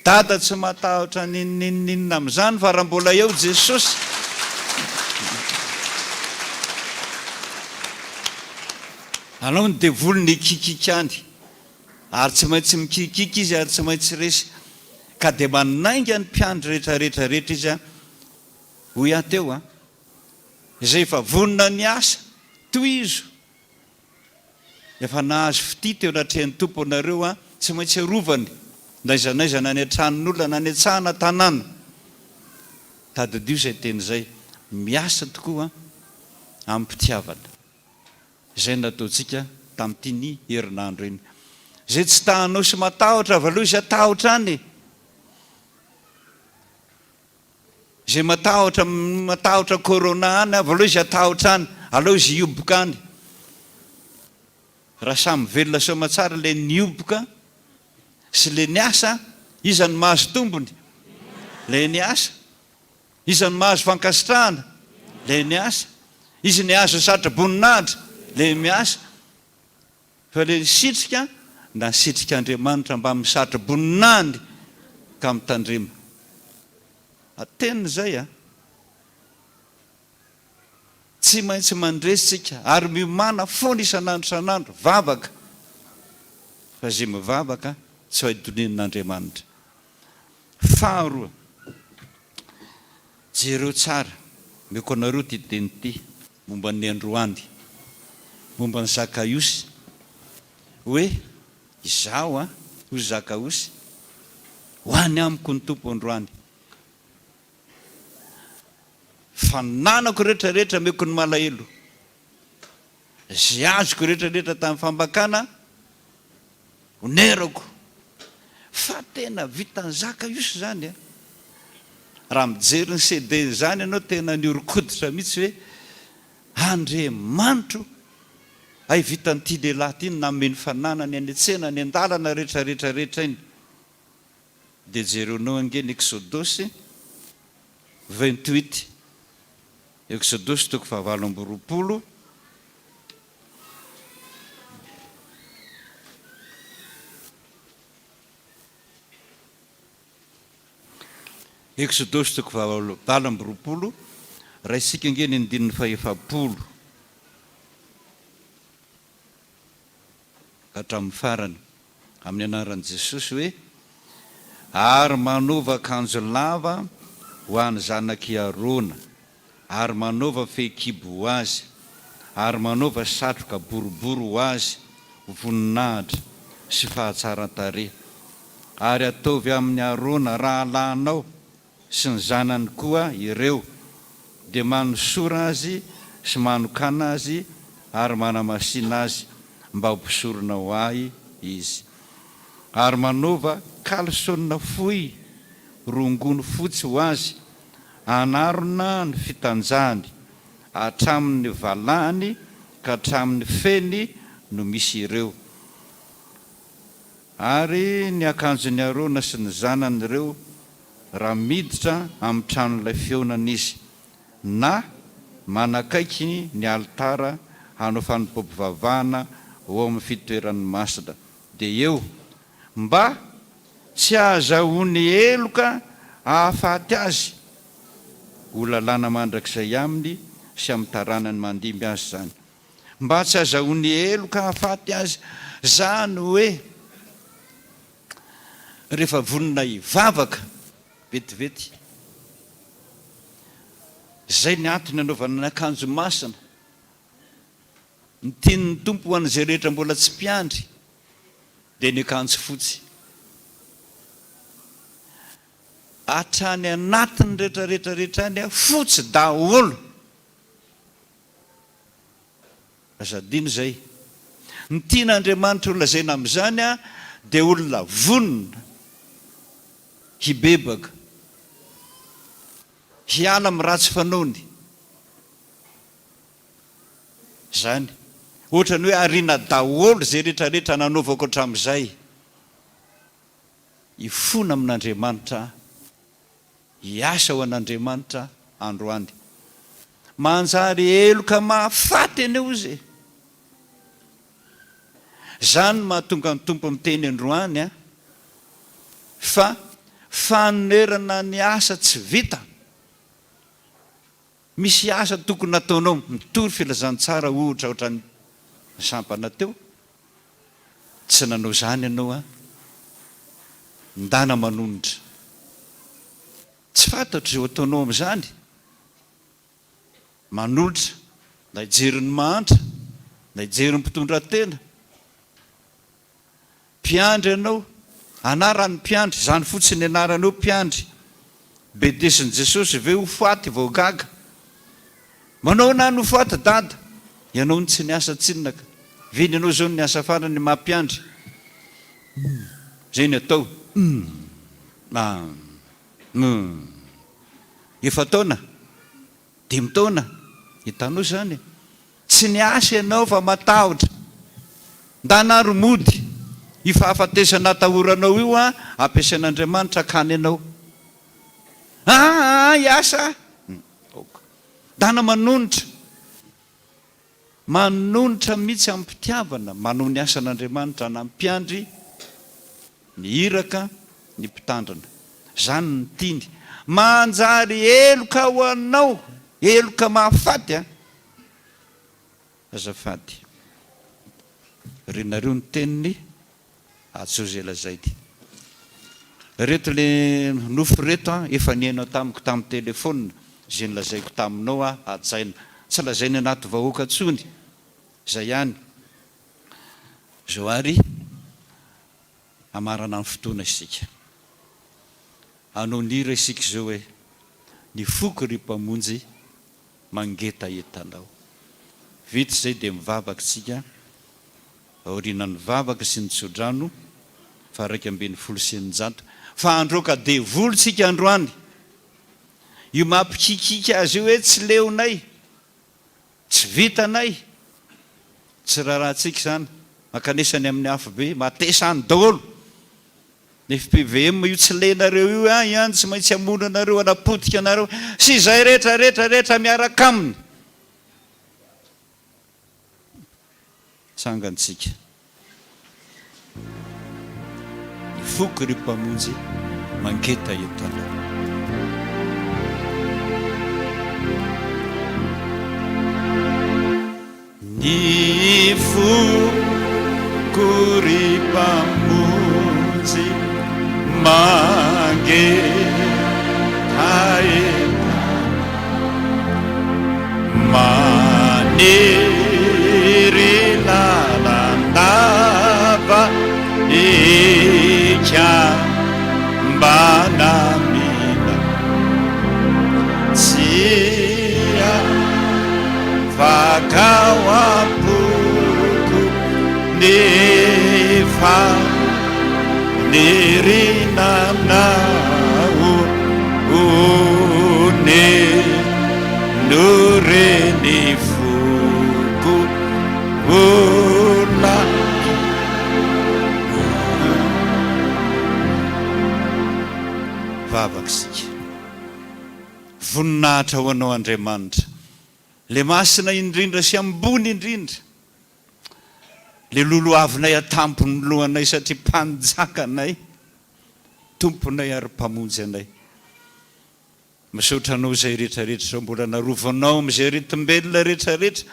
Dada tsy matahotra n'inon'inon'inona amin'izany fa raha mbola eo Jesosy. Alao ny devoly ny hikikiky any. Ary tsy maintsy mikikiky izy ary tsy maintsy resy. Ka dia manainga ny mpiandry rehetra rehetra rehetra izy an. Hoy aho teo an. Izay efa vonona ny asa, tohizo. Efa nahazo fitia teo anatrehan'ny Tompo anareo an, tsy maintsy arovany n'aiza n'aiza na any an-tranon'olona na any an-tsaha na tanàna. Tadidio izay teny izay, miasa tokoa amim-pitiavana. Izay no nataontsika tamin'ity herinandro iny. Izay tsy ta-hanao sy matahotra avy aloha izay hatahotra any e! Izay matahotra matahotra corona any avy aleo izy hatahotra any, aleo izy hihoboka any. Raha samy velona soamatsara ilay nihoboka sy ilay niasa, iza no mahazo tombony? Ilay niasa. Iza no mahazo fankasitrahana? Ilay niasa. Iza ny hahazo satroboninahitra? Ilay miasa. Fa ilay nisitrika, nasitrik'Andriamanitra mbamin'ny satroboninahiny ka mitandrema. Teniny izay a! Tsy maintsy mandresy tsika ary miomàna foana isan'andro isan'andro, vavaka, fa izay mivavaka tsy hay donenin'Andriamanitra. Faharoa, jereo tsara, omeko anareo ity teny ity momba ny androany, momba an'i Zakaiosy, hoe, Izaho an, hoy Zakaosy, ho any amiko ny Tompo androany. Fananako rehetra rehetra ameko ny malahelo. Izay azoko rehetra rehetra tamin'ny fambakana, onerako. Fa tena vitan'i Zakaiosy izany an. Raha mijery ny CD-n'izany ianao tena nihoron-koditra mihitsy hoe Andriamanitro hay vitan'ity lehilahy ity ny nanome ny fananany any an-tsena, any an-dalana rehetra rehetra rehetra iny. Dia jereonao ange ny Eksodosy 28, Eksodosy toko fahavalo amby 20. Eksodosy toko fahavalo amby 20, raisika ange ny andininy fahefapolo ka hatramin'ny farany, amin'ny anaran'i Jesosy hoe, Ary manaova akanjo lava ho an'ny zanak'i Arona, ary manaova fehikibo ho azy. Ary manaova satroka boribory ho azy ho voninahitra sy fahatsaran-tarehy. Ary ataovy amin'i Arona rahalahinao sy ny zanany koa ireo, dia manosora azy sy manokàna azy ary manamasina azy mba ho mpisorona ho Ahy izy. Ary manaova kalsona fohy rongony fotsy ho azy hanarona ny fitanjahany, hatramin' ny valahany ka hatramin' ny feny no misy ireo. Ary ny akanjon' i Arona sy ny zanany ireo raha miditra amin'ny tranolay fihaonana izy, na manakaiky ny alitara hanao fanompoam-pivavahana ao amin'ny fitoerany masina, dia eo, mba tsy hahazahoany heloka hahafaty azy, ho lalàna mandrakizay aminy sy amin'ny taranany mandimby azy izany. Mba tsy hahazahoany heloka hahafaty azy, izany hoe. Rehefa vonona hivavaka vetivety. Izay ny antony anaovana ny akanjo masina. Ny tian'ny Tompo ho an'izay rehetra mbola tsy mpiandry dia ny akanjo fotsy. Hatrany anatiny rehetra rehetra rehetra any fotsy daholo. Aza adino izay. Ny tian'Andriamanitra ho lazaina amin'izany dia olona vonona hibebaka, hiala amin'ny ratsy fanaony. Izany. Ohatran'ny hoe ariana daholo izay rehetrarehetra nanaovako hatramin'izay. Hifona amin'Andriamanitra aho. Hiasa ho an'Andriamanitra androany. Manjary heloka mahafaty anie ozy e! Zany no mahatonga ny Tompo miteny androany an, fa fanonerana ny asa tsy vita. Misy asa tokony nataonao, mitory filazantsara ohatra ohatran'ny sampana teo, tsy nanao izany ianao an, ndana manonitra. Tsy fantatro izay ho ataonao amin'izany, manolotra na hijery ny mahantra, na hijery ny mpitondra tena. Mpiandry ianao, anaran'ny mpiandry, izany fotsiny ny anarany eo mpiandry. Bedesin'i Jesosy ve ho faty vao gaga? Manao anah no faty dada? Ianao no tsy niasa tsinona ka. Ve ny anao izao no niasa farany maha mpiandry? Humm. Izay ny atao. Humm. Ah. Humm. Efa-taona? Dimy taona? Hitanao izany e. Tsy niasa ianao fa matahotra. Ndana ary mody. Io fahafatesana atahoranao io an, ampiasain'Andriamanitra hakany anao. Aa hiasa aho. Ok. Ndana manonitra. Manonitra mihitsy amim-pitiavana, manao ny asan'Andriamanitra, anampiandry ny iraka, ny mpitandrina. Izany no tiany. Manjary heloka ho anao, heloka mahafaty an. Azafady. Renareo ny teniny ajo izay lazainy. Reto le nofy reto an, efa nihaino tamiko tamin'ny telephone izay nolazaiko taminao aho hajaina. Tsy lazainy anaty vahoaka tsony. Izay ihany. Izao ary hamarana ny fotoana isika. Hanao ny hira isika izao hoe, Ny foko ry Mpamonjy mangetaheta Anao. Vita izay dia mivavaka isika, aorianan'ny vavaka sy ny tsodrano faha 611, fa handroaka devoly isika androany. Io mampikikiaka azy io hoe tsy leonay, tsy vitanay, tsy raharahantsika izany, mankanesa any amin'ny afobe, matesa any daholo. Ny fpvm io tsy lenareo io an ihany tsy maintsy hamono anareo hanapotika anareo sy izay rehetra rehetra rehetra miaraka aminy. Tsangantsika. Ny foko ry Mpamonjy mangetaheta anao. Ny foko ry Mpamonjy mangetaheta maniry. Manjaka ao am-poko ny faniriana aminao Nore ny foko Olona Vavaka isika. Voninahitra ho Anao Andriamanitra, le masina indrindra sy ambony indrindra, le lolohavinay an-tampon'ny lohanay satria Mpanjaka anay, Tomponay ary Mpamonjy anay. Misaotra Anao izay rehetra rehetra izao mbola narovanao amin'izay aretim-belona rehetra rehetra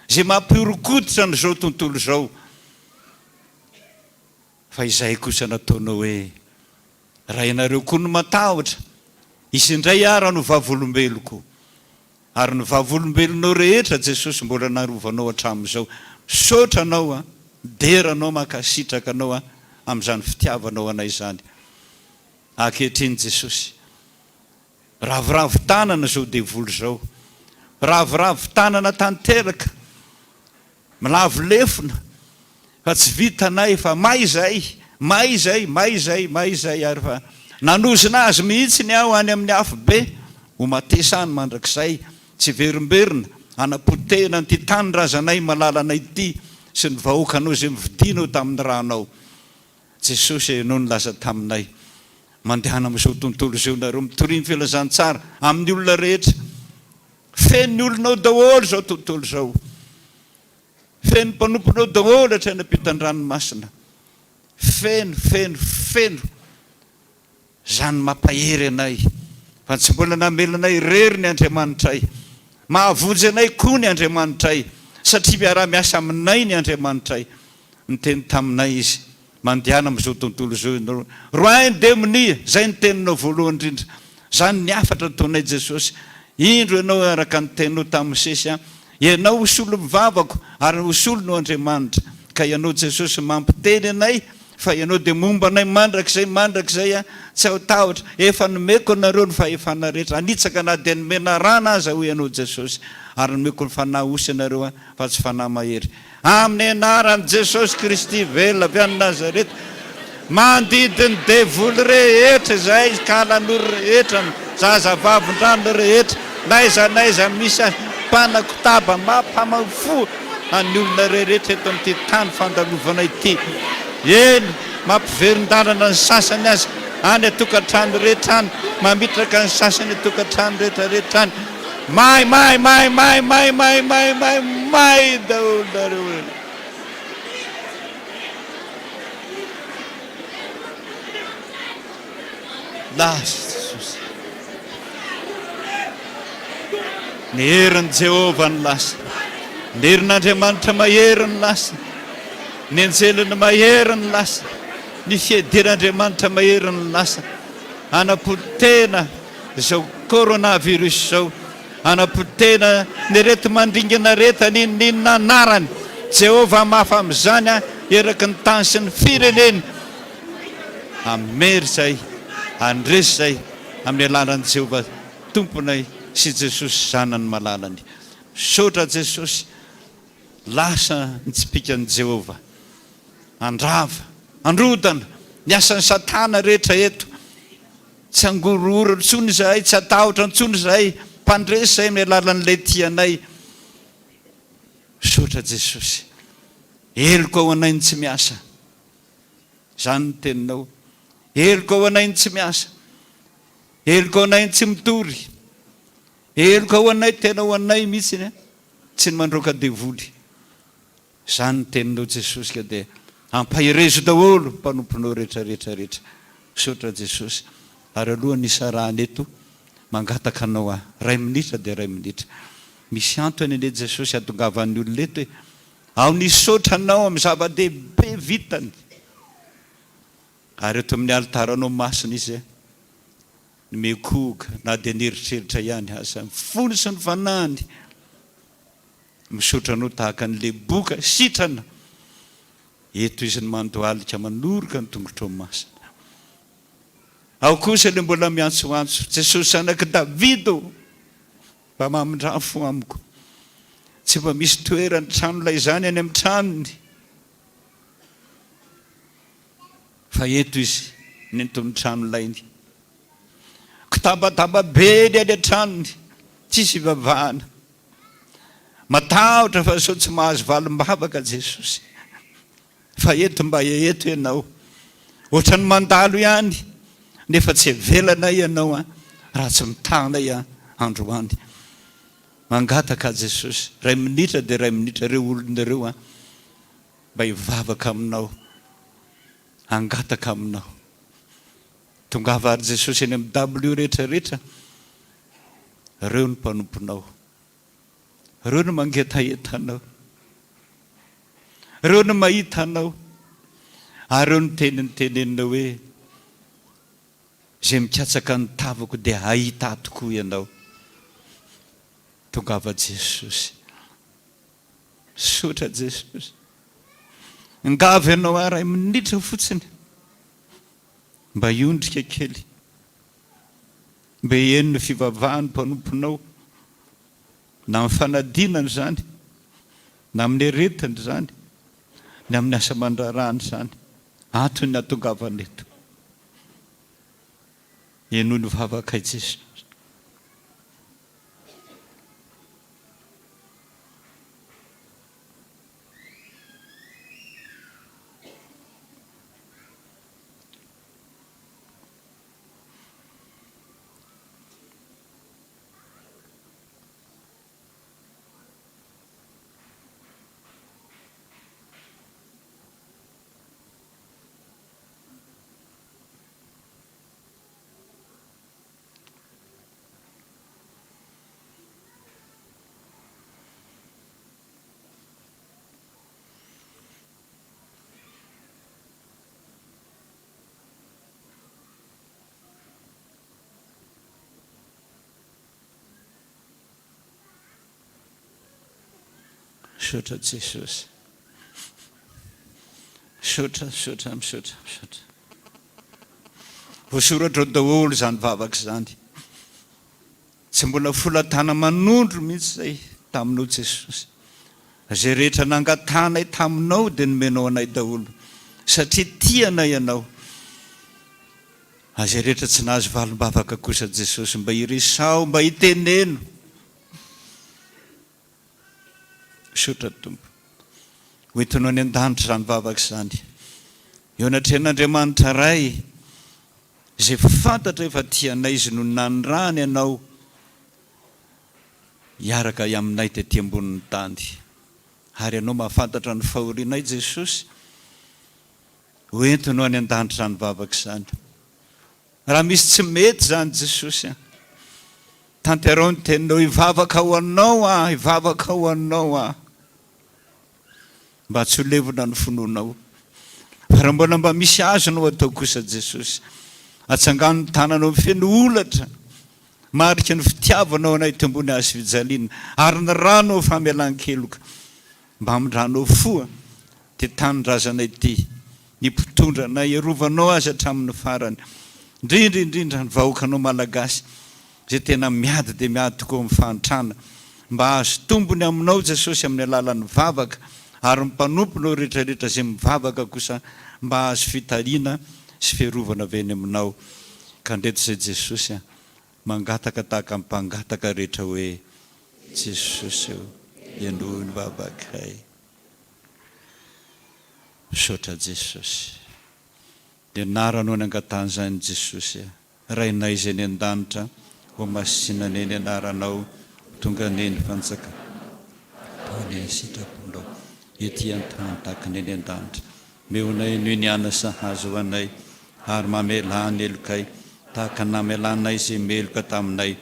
izay mampihoron-koditra an'izao tontolo izao fa izahay kosa nataonao hoe raha ianareo koa no matahotra hisy indray ara no vavolombeloko ary ny vavolombelonao rehetra Jesosy mbola narovanao hatramin'izao misaotra Anao a midera Anao mankasitraka Anao a amin'izany fitiavanao anay izany Ankehitriny Jesosy. Ravoravo tanana izao devoly izao. Ravoravo tanana tanteraka. Milavo lefona. Fa tsy vitanay fa may izay, may izay, may izay, may izay ary fa nanozona azy mihitsy ny aho any amin'ny afobe ho matesa any mandrakizay, tsy hiverimberina, hanapotehina an'ity tanindrazanay malalanay ity sy ny vahoakanao izay novidianao tamin'ny ranao. Jesosy e, no nilaza taminay, Mandehana amin'izao tontolo izao nareo, mitoria ny filazantsara amin'ny olona rehetra. Feno ny olona ao daholo izao tontolo izao. Feno mpanomponao daholo hatrany ampitan-dranomasina. Feno, feno, feno. Izany mampahery anay fa tsy mbola namela anay irery ny Andriamanitray. Mahavonjy anay koa ny Andriamanitray satria miara-miasa aminay ny Andriamanitray. Niteny taminay Izy, Mandehana amin'izao tontolo izao ianareo. Roahy ny demonia! Izay ny teninao voalohany indrindra. Izany ny hafatra nataonay Jesosy. Indro ianao araka ny teninao tamin'i Mosesy an. Ianao ho solon'ny vavako ary ho solony ho Andriamanitra. Ka ianao Jesosy mampiteny anay Fa ianao dia momba anay mandrakizay mandrakizay aho, tsy aho tahotra, efa nomeko anareo ny fahefana rehetra, hanitsaka na dia ny menarana aza hoy ianao Jesosy, ary nomeko ny fanahy osy anareo aho fa tsy fanahy mahery. Amin'ny anaran'i Jesosy Kristy velona avy any Nazareta, mandidy ny devoly rehetra izay kalanoro rehetra, ny zazavavindrano rehetra, n'aiza n'aiza misy azy, mpanakotaba, mampamaho an'ny olona rehetra eto amin'ity tany fandalovana ity. Eny, mampiverin-dalana ny sasany aza any an-tokantrano rehetra any, mamitraka ny sasany an-tokantrano rehetra rehetra any. May, may, may, may, may, may, may, may, may daholo nareo e. Lasa Jesosy. Ny herin'i Jehovah no lasa. Ny herin'Andriamanitra mahery no lasa. Ny anjeliny mahery no lasa. Ny fiadian'Andriamanitra mahery no lasa. Hanapotehina izao coronavirus izao. Hanapotehina ny areti-mandringana rehetra n'inon'inona anarany. Jehovah hamafa amin'izany eraky ny tany sy ny fireneny. Hamery izay, handresy izay amin'ny alalan'i Jehovah Tomponay sy Jesosy Zanany malalany. Misaotra Jesosy, lasa ny tsipìkan'i Jehovah. Handrava, handrodana ny asan'i Satana rehetra eto. Tsy hangorohoro intsony izahay, tsy hatahotra intsony izahay, mpandresy izahay amin'ny alalan'ilay tia anay. Misaotra Jesosy. Heloka ho anay ny tsy miasa. Izany ny teninao. Heloka ho anay ny tsy miasa. Heloka ho anay ny tsy mitory. Heloka ho anay, tena ho anay mihitsy ny tsy ny mandroaka devoly. Izany ny teninao Jesosy ka dia ampaherezo daholo mpanomponao rehetra rehetra rehetra. Misaotra Jesosy. Ary alohan'ny hisarahana eto, mangataka anao aho. Iray minitra dia iray minitra. Misy antony anie Jesosy hahatongavan'ny olona eto e. Aho nisaotra Anao amin'ny zava-dehibe vitany. Ary eto amin'ny alitaranao masina izy no mikohoka na dia nieritreritra ihany aza ny fony sy ny fanahiny. Misaotra Anao tahaka an'ilay boka sitrana. Eto izy no mandohalika manoroka ny tongotrao masina. Ao kosa ilay mbola miantsoantso, Jesosy Zanak'i Davida ô! Mba mamindrà fo amiko. Tsy mba misy toerany tranolay izany any amin'ny tranony. Fa eto izy nentin'ny tranolainy. Kitabataba be ny any an-tranony, tsisy ivavahana. Matahotra fa sao tsy mahazo valim-bavaka Jesosy. Fa eto mba eto ianao. Ohatran'ny mandalo ihany, nefa tsy avelanay ianao an, raha tsy mitahanay an, androany. Mangataka aho Jesosy, iray minitra dia iray minitra ireo olona ireo an, mba hivavaka aminao, hangataka aminao. Tongava ary Jesosy eny amin'ny W rehetra rehetra, ireo ny mpanomponao. Ireo no mangetaheta anao. Ireo no mahita anao. Ary ireo no teny noteneninao hoe, Izay mikatsaka ny tavako dia hahita ahy tokoa ianao. Tongava Jesosy. Misaotra Jesosy. Angavy ianao aho iray minitra fotsiny mba hiondrika kely. Mba heno ny fivavahan'ny mpanomponao, na amin'ny fanadinana izany, na amin'ny aretina izany, na amin'ny asa aman-draharahana izany. Antony nahatongavana eto. Henoy ny vavakay Jesosy. Misaotra Jesosy. Misaotra, misaotra, misaotra, misaotra. Voasoratra ao daholo izany vavaka izany. Tsy mbola folatana manondro mihitsy izay taminao Jesosy. Izay rehetra nangatahanay taminao dia nomenao anay daholo satria tia anay Ianao. Izay rehetra tsy nahazo valim-bavaka kosa Jesosy mba iresaho, mba iteneno. Misaotra Tompo. Ho entinao any an-danitra izany vavaka izany. Eo anatrehan'Andriamanitra Ray izay fantatra efa tia anay Izy no nanirahany anao hiaraka aminay tety ambonin'ny tany. Ary Ianao mahafantatra ny fahorianay Jesosy. Ho entinao any an-danitra izany vavaka izany. Raha misy tsy mety izany Jesosy an. Tanterao ny teninao, hivavaka ho anao aho, hivavaka ho anao aho. Mba tsy ho levona ny finoanao. Fa raha mbola mba misy azonao atao kosa Jesosy, atsangano ny tananao feno holatra, marika ny fitiavanao anay teo ambony hazo fijaliana, ary ny ranao famelan-keloka, mba hamindranao fo ity tanindrazanay ity, ny mpitondra anay, hiarovanao azy hatramin'ny farany, indrindra indrindra ny vahoakanao Malagasy, izay tena miady dia miady tokoa amin'ny fahantrana, mba hahazo tombony aminao Jesosy amin'ny alalan'ny vavaka, ary ny mpanomponao rehetra rehetra izay mivavaka kosa mba hahazo fitahiana sy fiarovana avy any aminao. Ka ndreto izay Jesosy a, mangataka tahaka ny mpangataka rehetra hoe, Jesosy ô, henoy ny vavakay. Misaotra Jesosy. Ny anaranao no angatahan'izany Jesosy a. Rainay izay any an-danitra, ho masina anie ny anaranao, ho tonga anie ny fanjakanao, atao anie ny sitraponao, ety an-tany tahaka ny any an-danitra. Omeo anay anio ny hanina sahaza ho anay, ary mamelà ny helokay, tahaka ny namelanay izay meloka taminay,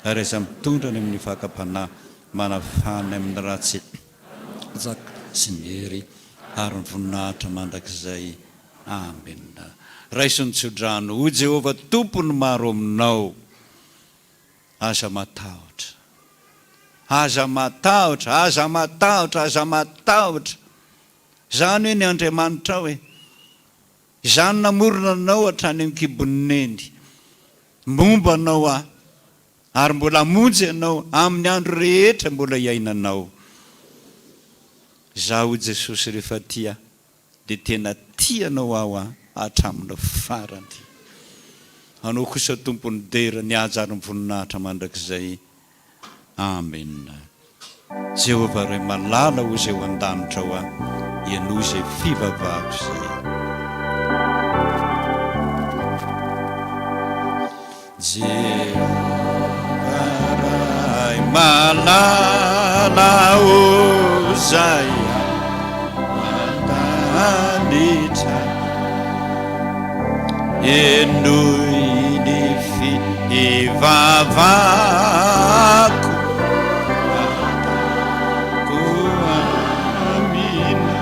ary aza mitondra ny amin'ny fakam-panahy, manafaha ny amin'ny ratsy, fanjaka sy ny hery ary ny voninahitra mandrakizay. Amena. Raiso ny tsodrano, hoy Jehovah Tompon'ny maro aminao, Aza matahotra. Aza matahotra, aza matahotra, aza matahotra. Izany hoe ny Andriamanitrao e. Izaho no namorona anao hatrany an-kibon'ny neny. Momba anao aho, ary mbola hamonjy anao amin'ny andro rehetra mbola iainanao. Izaho hoy Jesosy rehefa tia dia tena tia anao aho an hatramin'ny farany. Anao kosa Tompo ny dera, ny haja ary ny voninahitra mandrakizay. Amena. Jehovah Ray malala o izay ao an-danitra ao a, henoy izay fivavahako izay. Jehovah Ray malala o izay ao an-danitra, henoy ny fivavahako, ataoko aminao.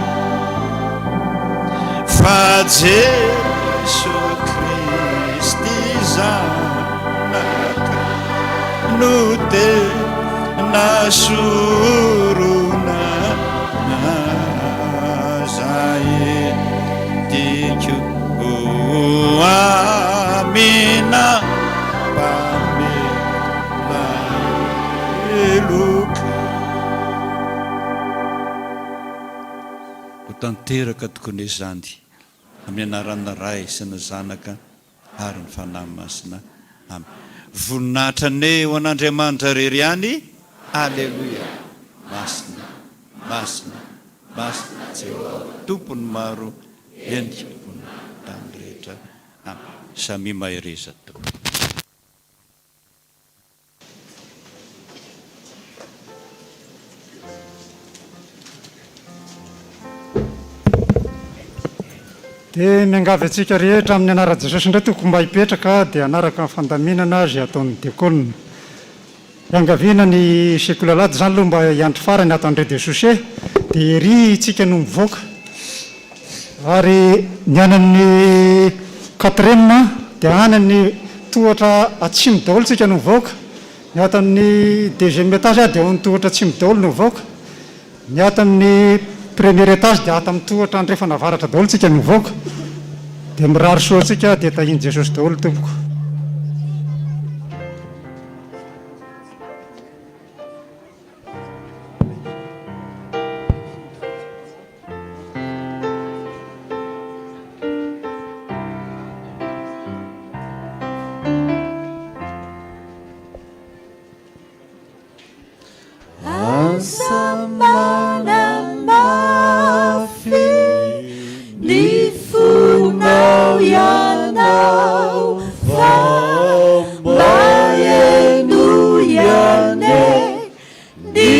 Fa Jeso Kristy Zanaka no tena sorona zay tiako ho amina mpamela heloka. Ho tanteraka tokoa anie izany amin'ny anaran'ny Ray sy ny Zanaka ary ny Fanahy Masina. Amen. Voninahitra anie ho an'Andriamanitra irery ihany. Aleloia. Masina, masina, masina Jehovah Tompon'ny maro, endrika ambony tany rehetra. Amen. Samia mahereza tompoko.
Dia miangavy antsika rehetra amin'ny anaran'i Jesosy indray tompoko mba hipetraka dia hanaraka ny fandaminana izay ataon'ny diakona. Iangaviana ny sekoly alahady izany aloha mba hiandry farany ato en rez-de-chaussée dia ery isika no mivoaka. Ary ny any amin'ny quatrième dia any amin'ny tohatra atsimo daholo tsika no mivoaka, ny ato amin'ny deuxième étage dia ao amin'ny tohatra atsimo daholo no mivoaka, ny ato amin'ny premier étage dia ato amin'ny tohatra andrefana avaratra daholo tsika no mivoaka. Dia mirary soa antsika dia tahian'i Jesosy daholo tompoko.
Aza manamafy ny fonao ianao fa mba henoy anie Ny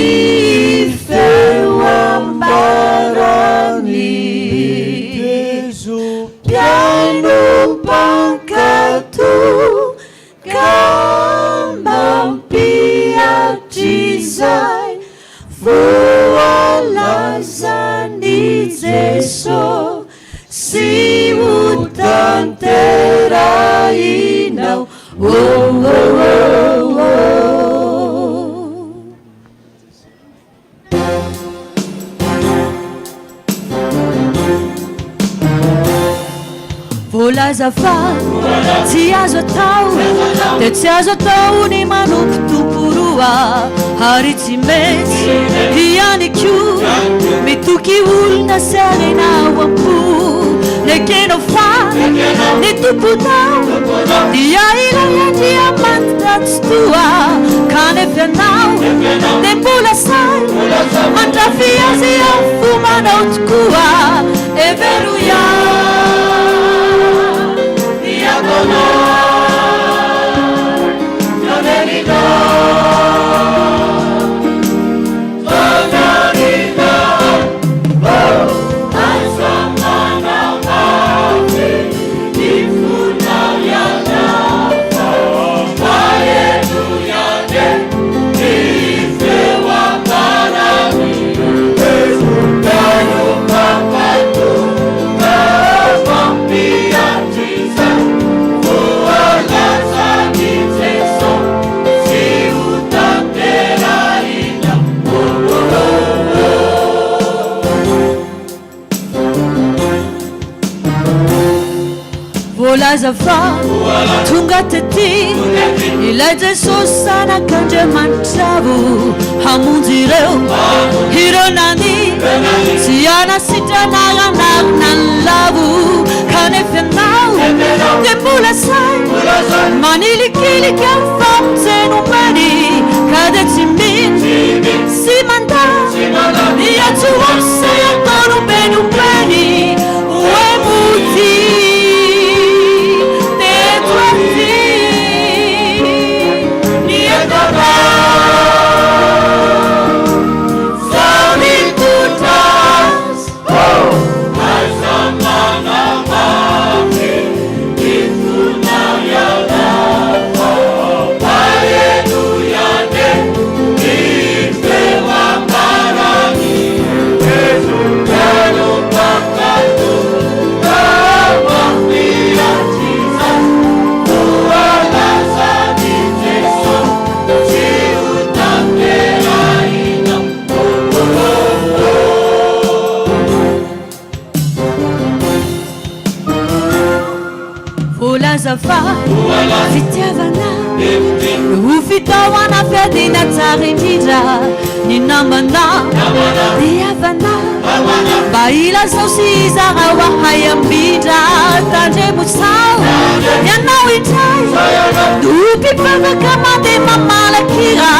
feo ambaran'i Mpihaino mpankatò ka mampihatra izay voalazan'i Jeso sy ho tanterahinao. Oh oh oh oh.
Voalaza fa tsy azo atao dia tsy azo atao ny manompo tompo roa ary tsy mety ihany koa mitoky olona sy harena ao am-po. Nekenao fa ny tomponao dia ilay Andriamanitra Tsitoha kanefa ianao dia mbola sahy mandrafy azy amin'ny fombanao tokoa. Hevero ihany ny ataonao. Voalaza fa tonga tety ilay Jesosy Zanak'Andriamanitra avo hamonjy ireo ireo nania. Tsy hanasitrana hanarina ny lavo Kanefa ianao dia mbola sahy Manilikilika ny famonjena omeny Ka dia tsy mino sy mandà Ny antso avo izay ataony omeny omeny Hoe mody teto aty Ny entana Zao mitondra azy Aiza manamafy ny fonao ianao Aleloia anie ny feo ambaran'i Jeso Telo mpankatò Come Jesus Voalazan'i Jesosy Tsy ho tanterahina Voalaza fa fitiavana no fitaovana fiadiana tsara indrindra ny namana dia havana mba ilazao sy izarao ahay hamindra tandremo sao ianao indray no mpivavaka mandeha mamalakira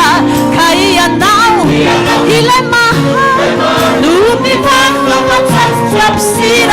ka ianao ilay mahay no mivavaka fa tsy ampy sira.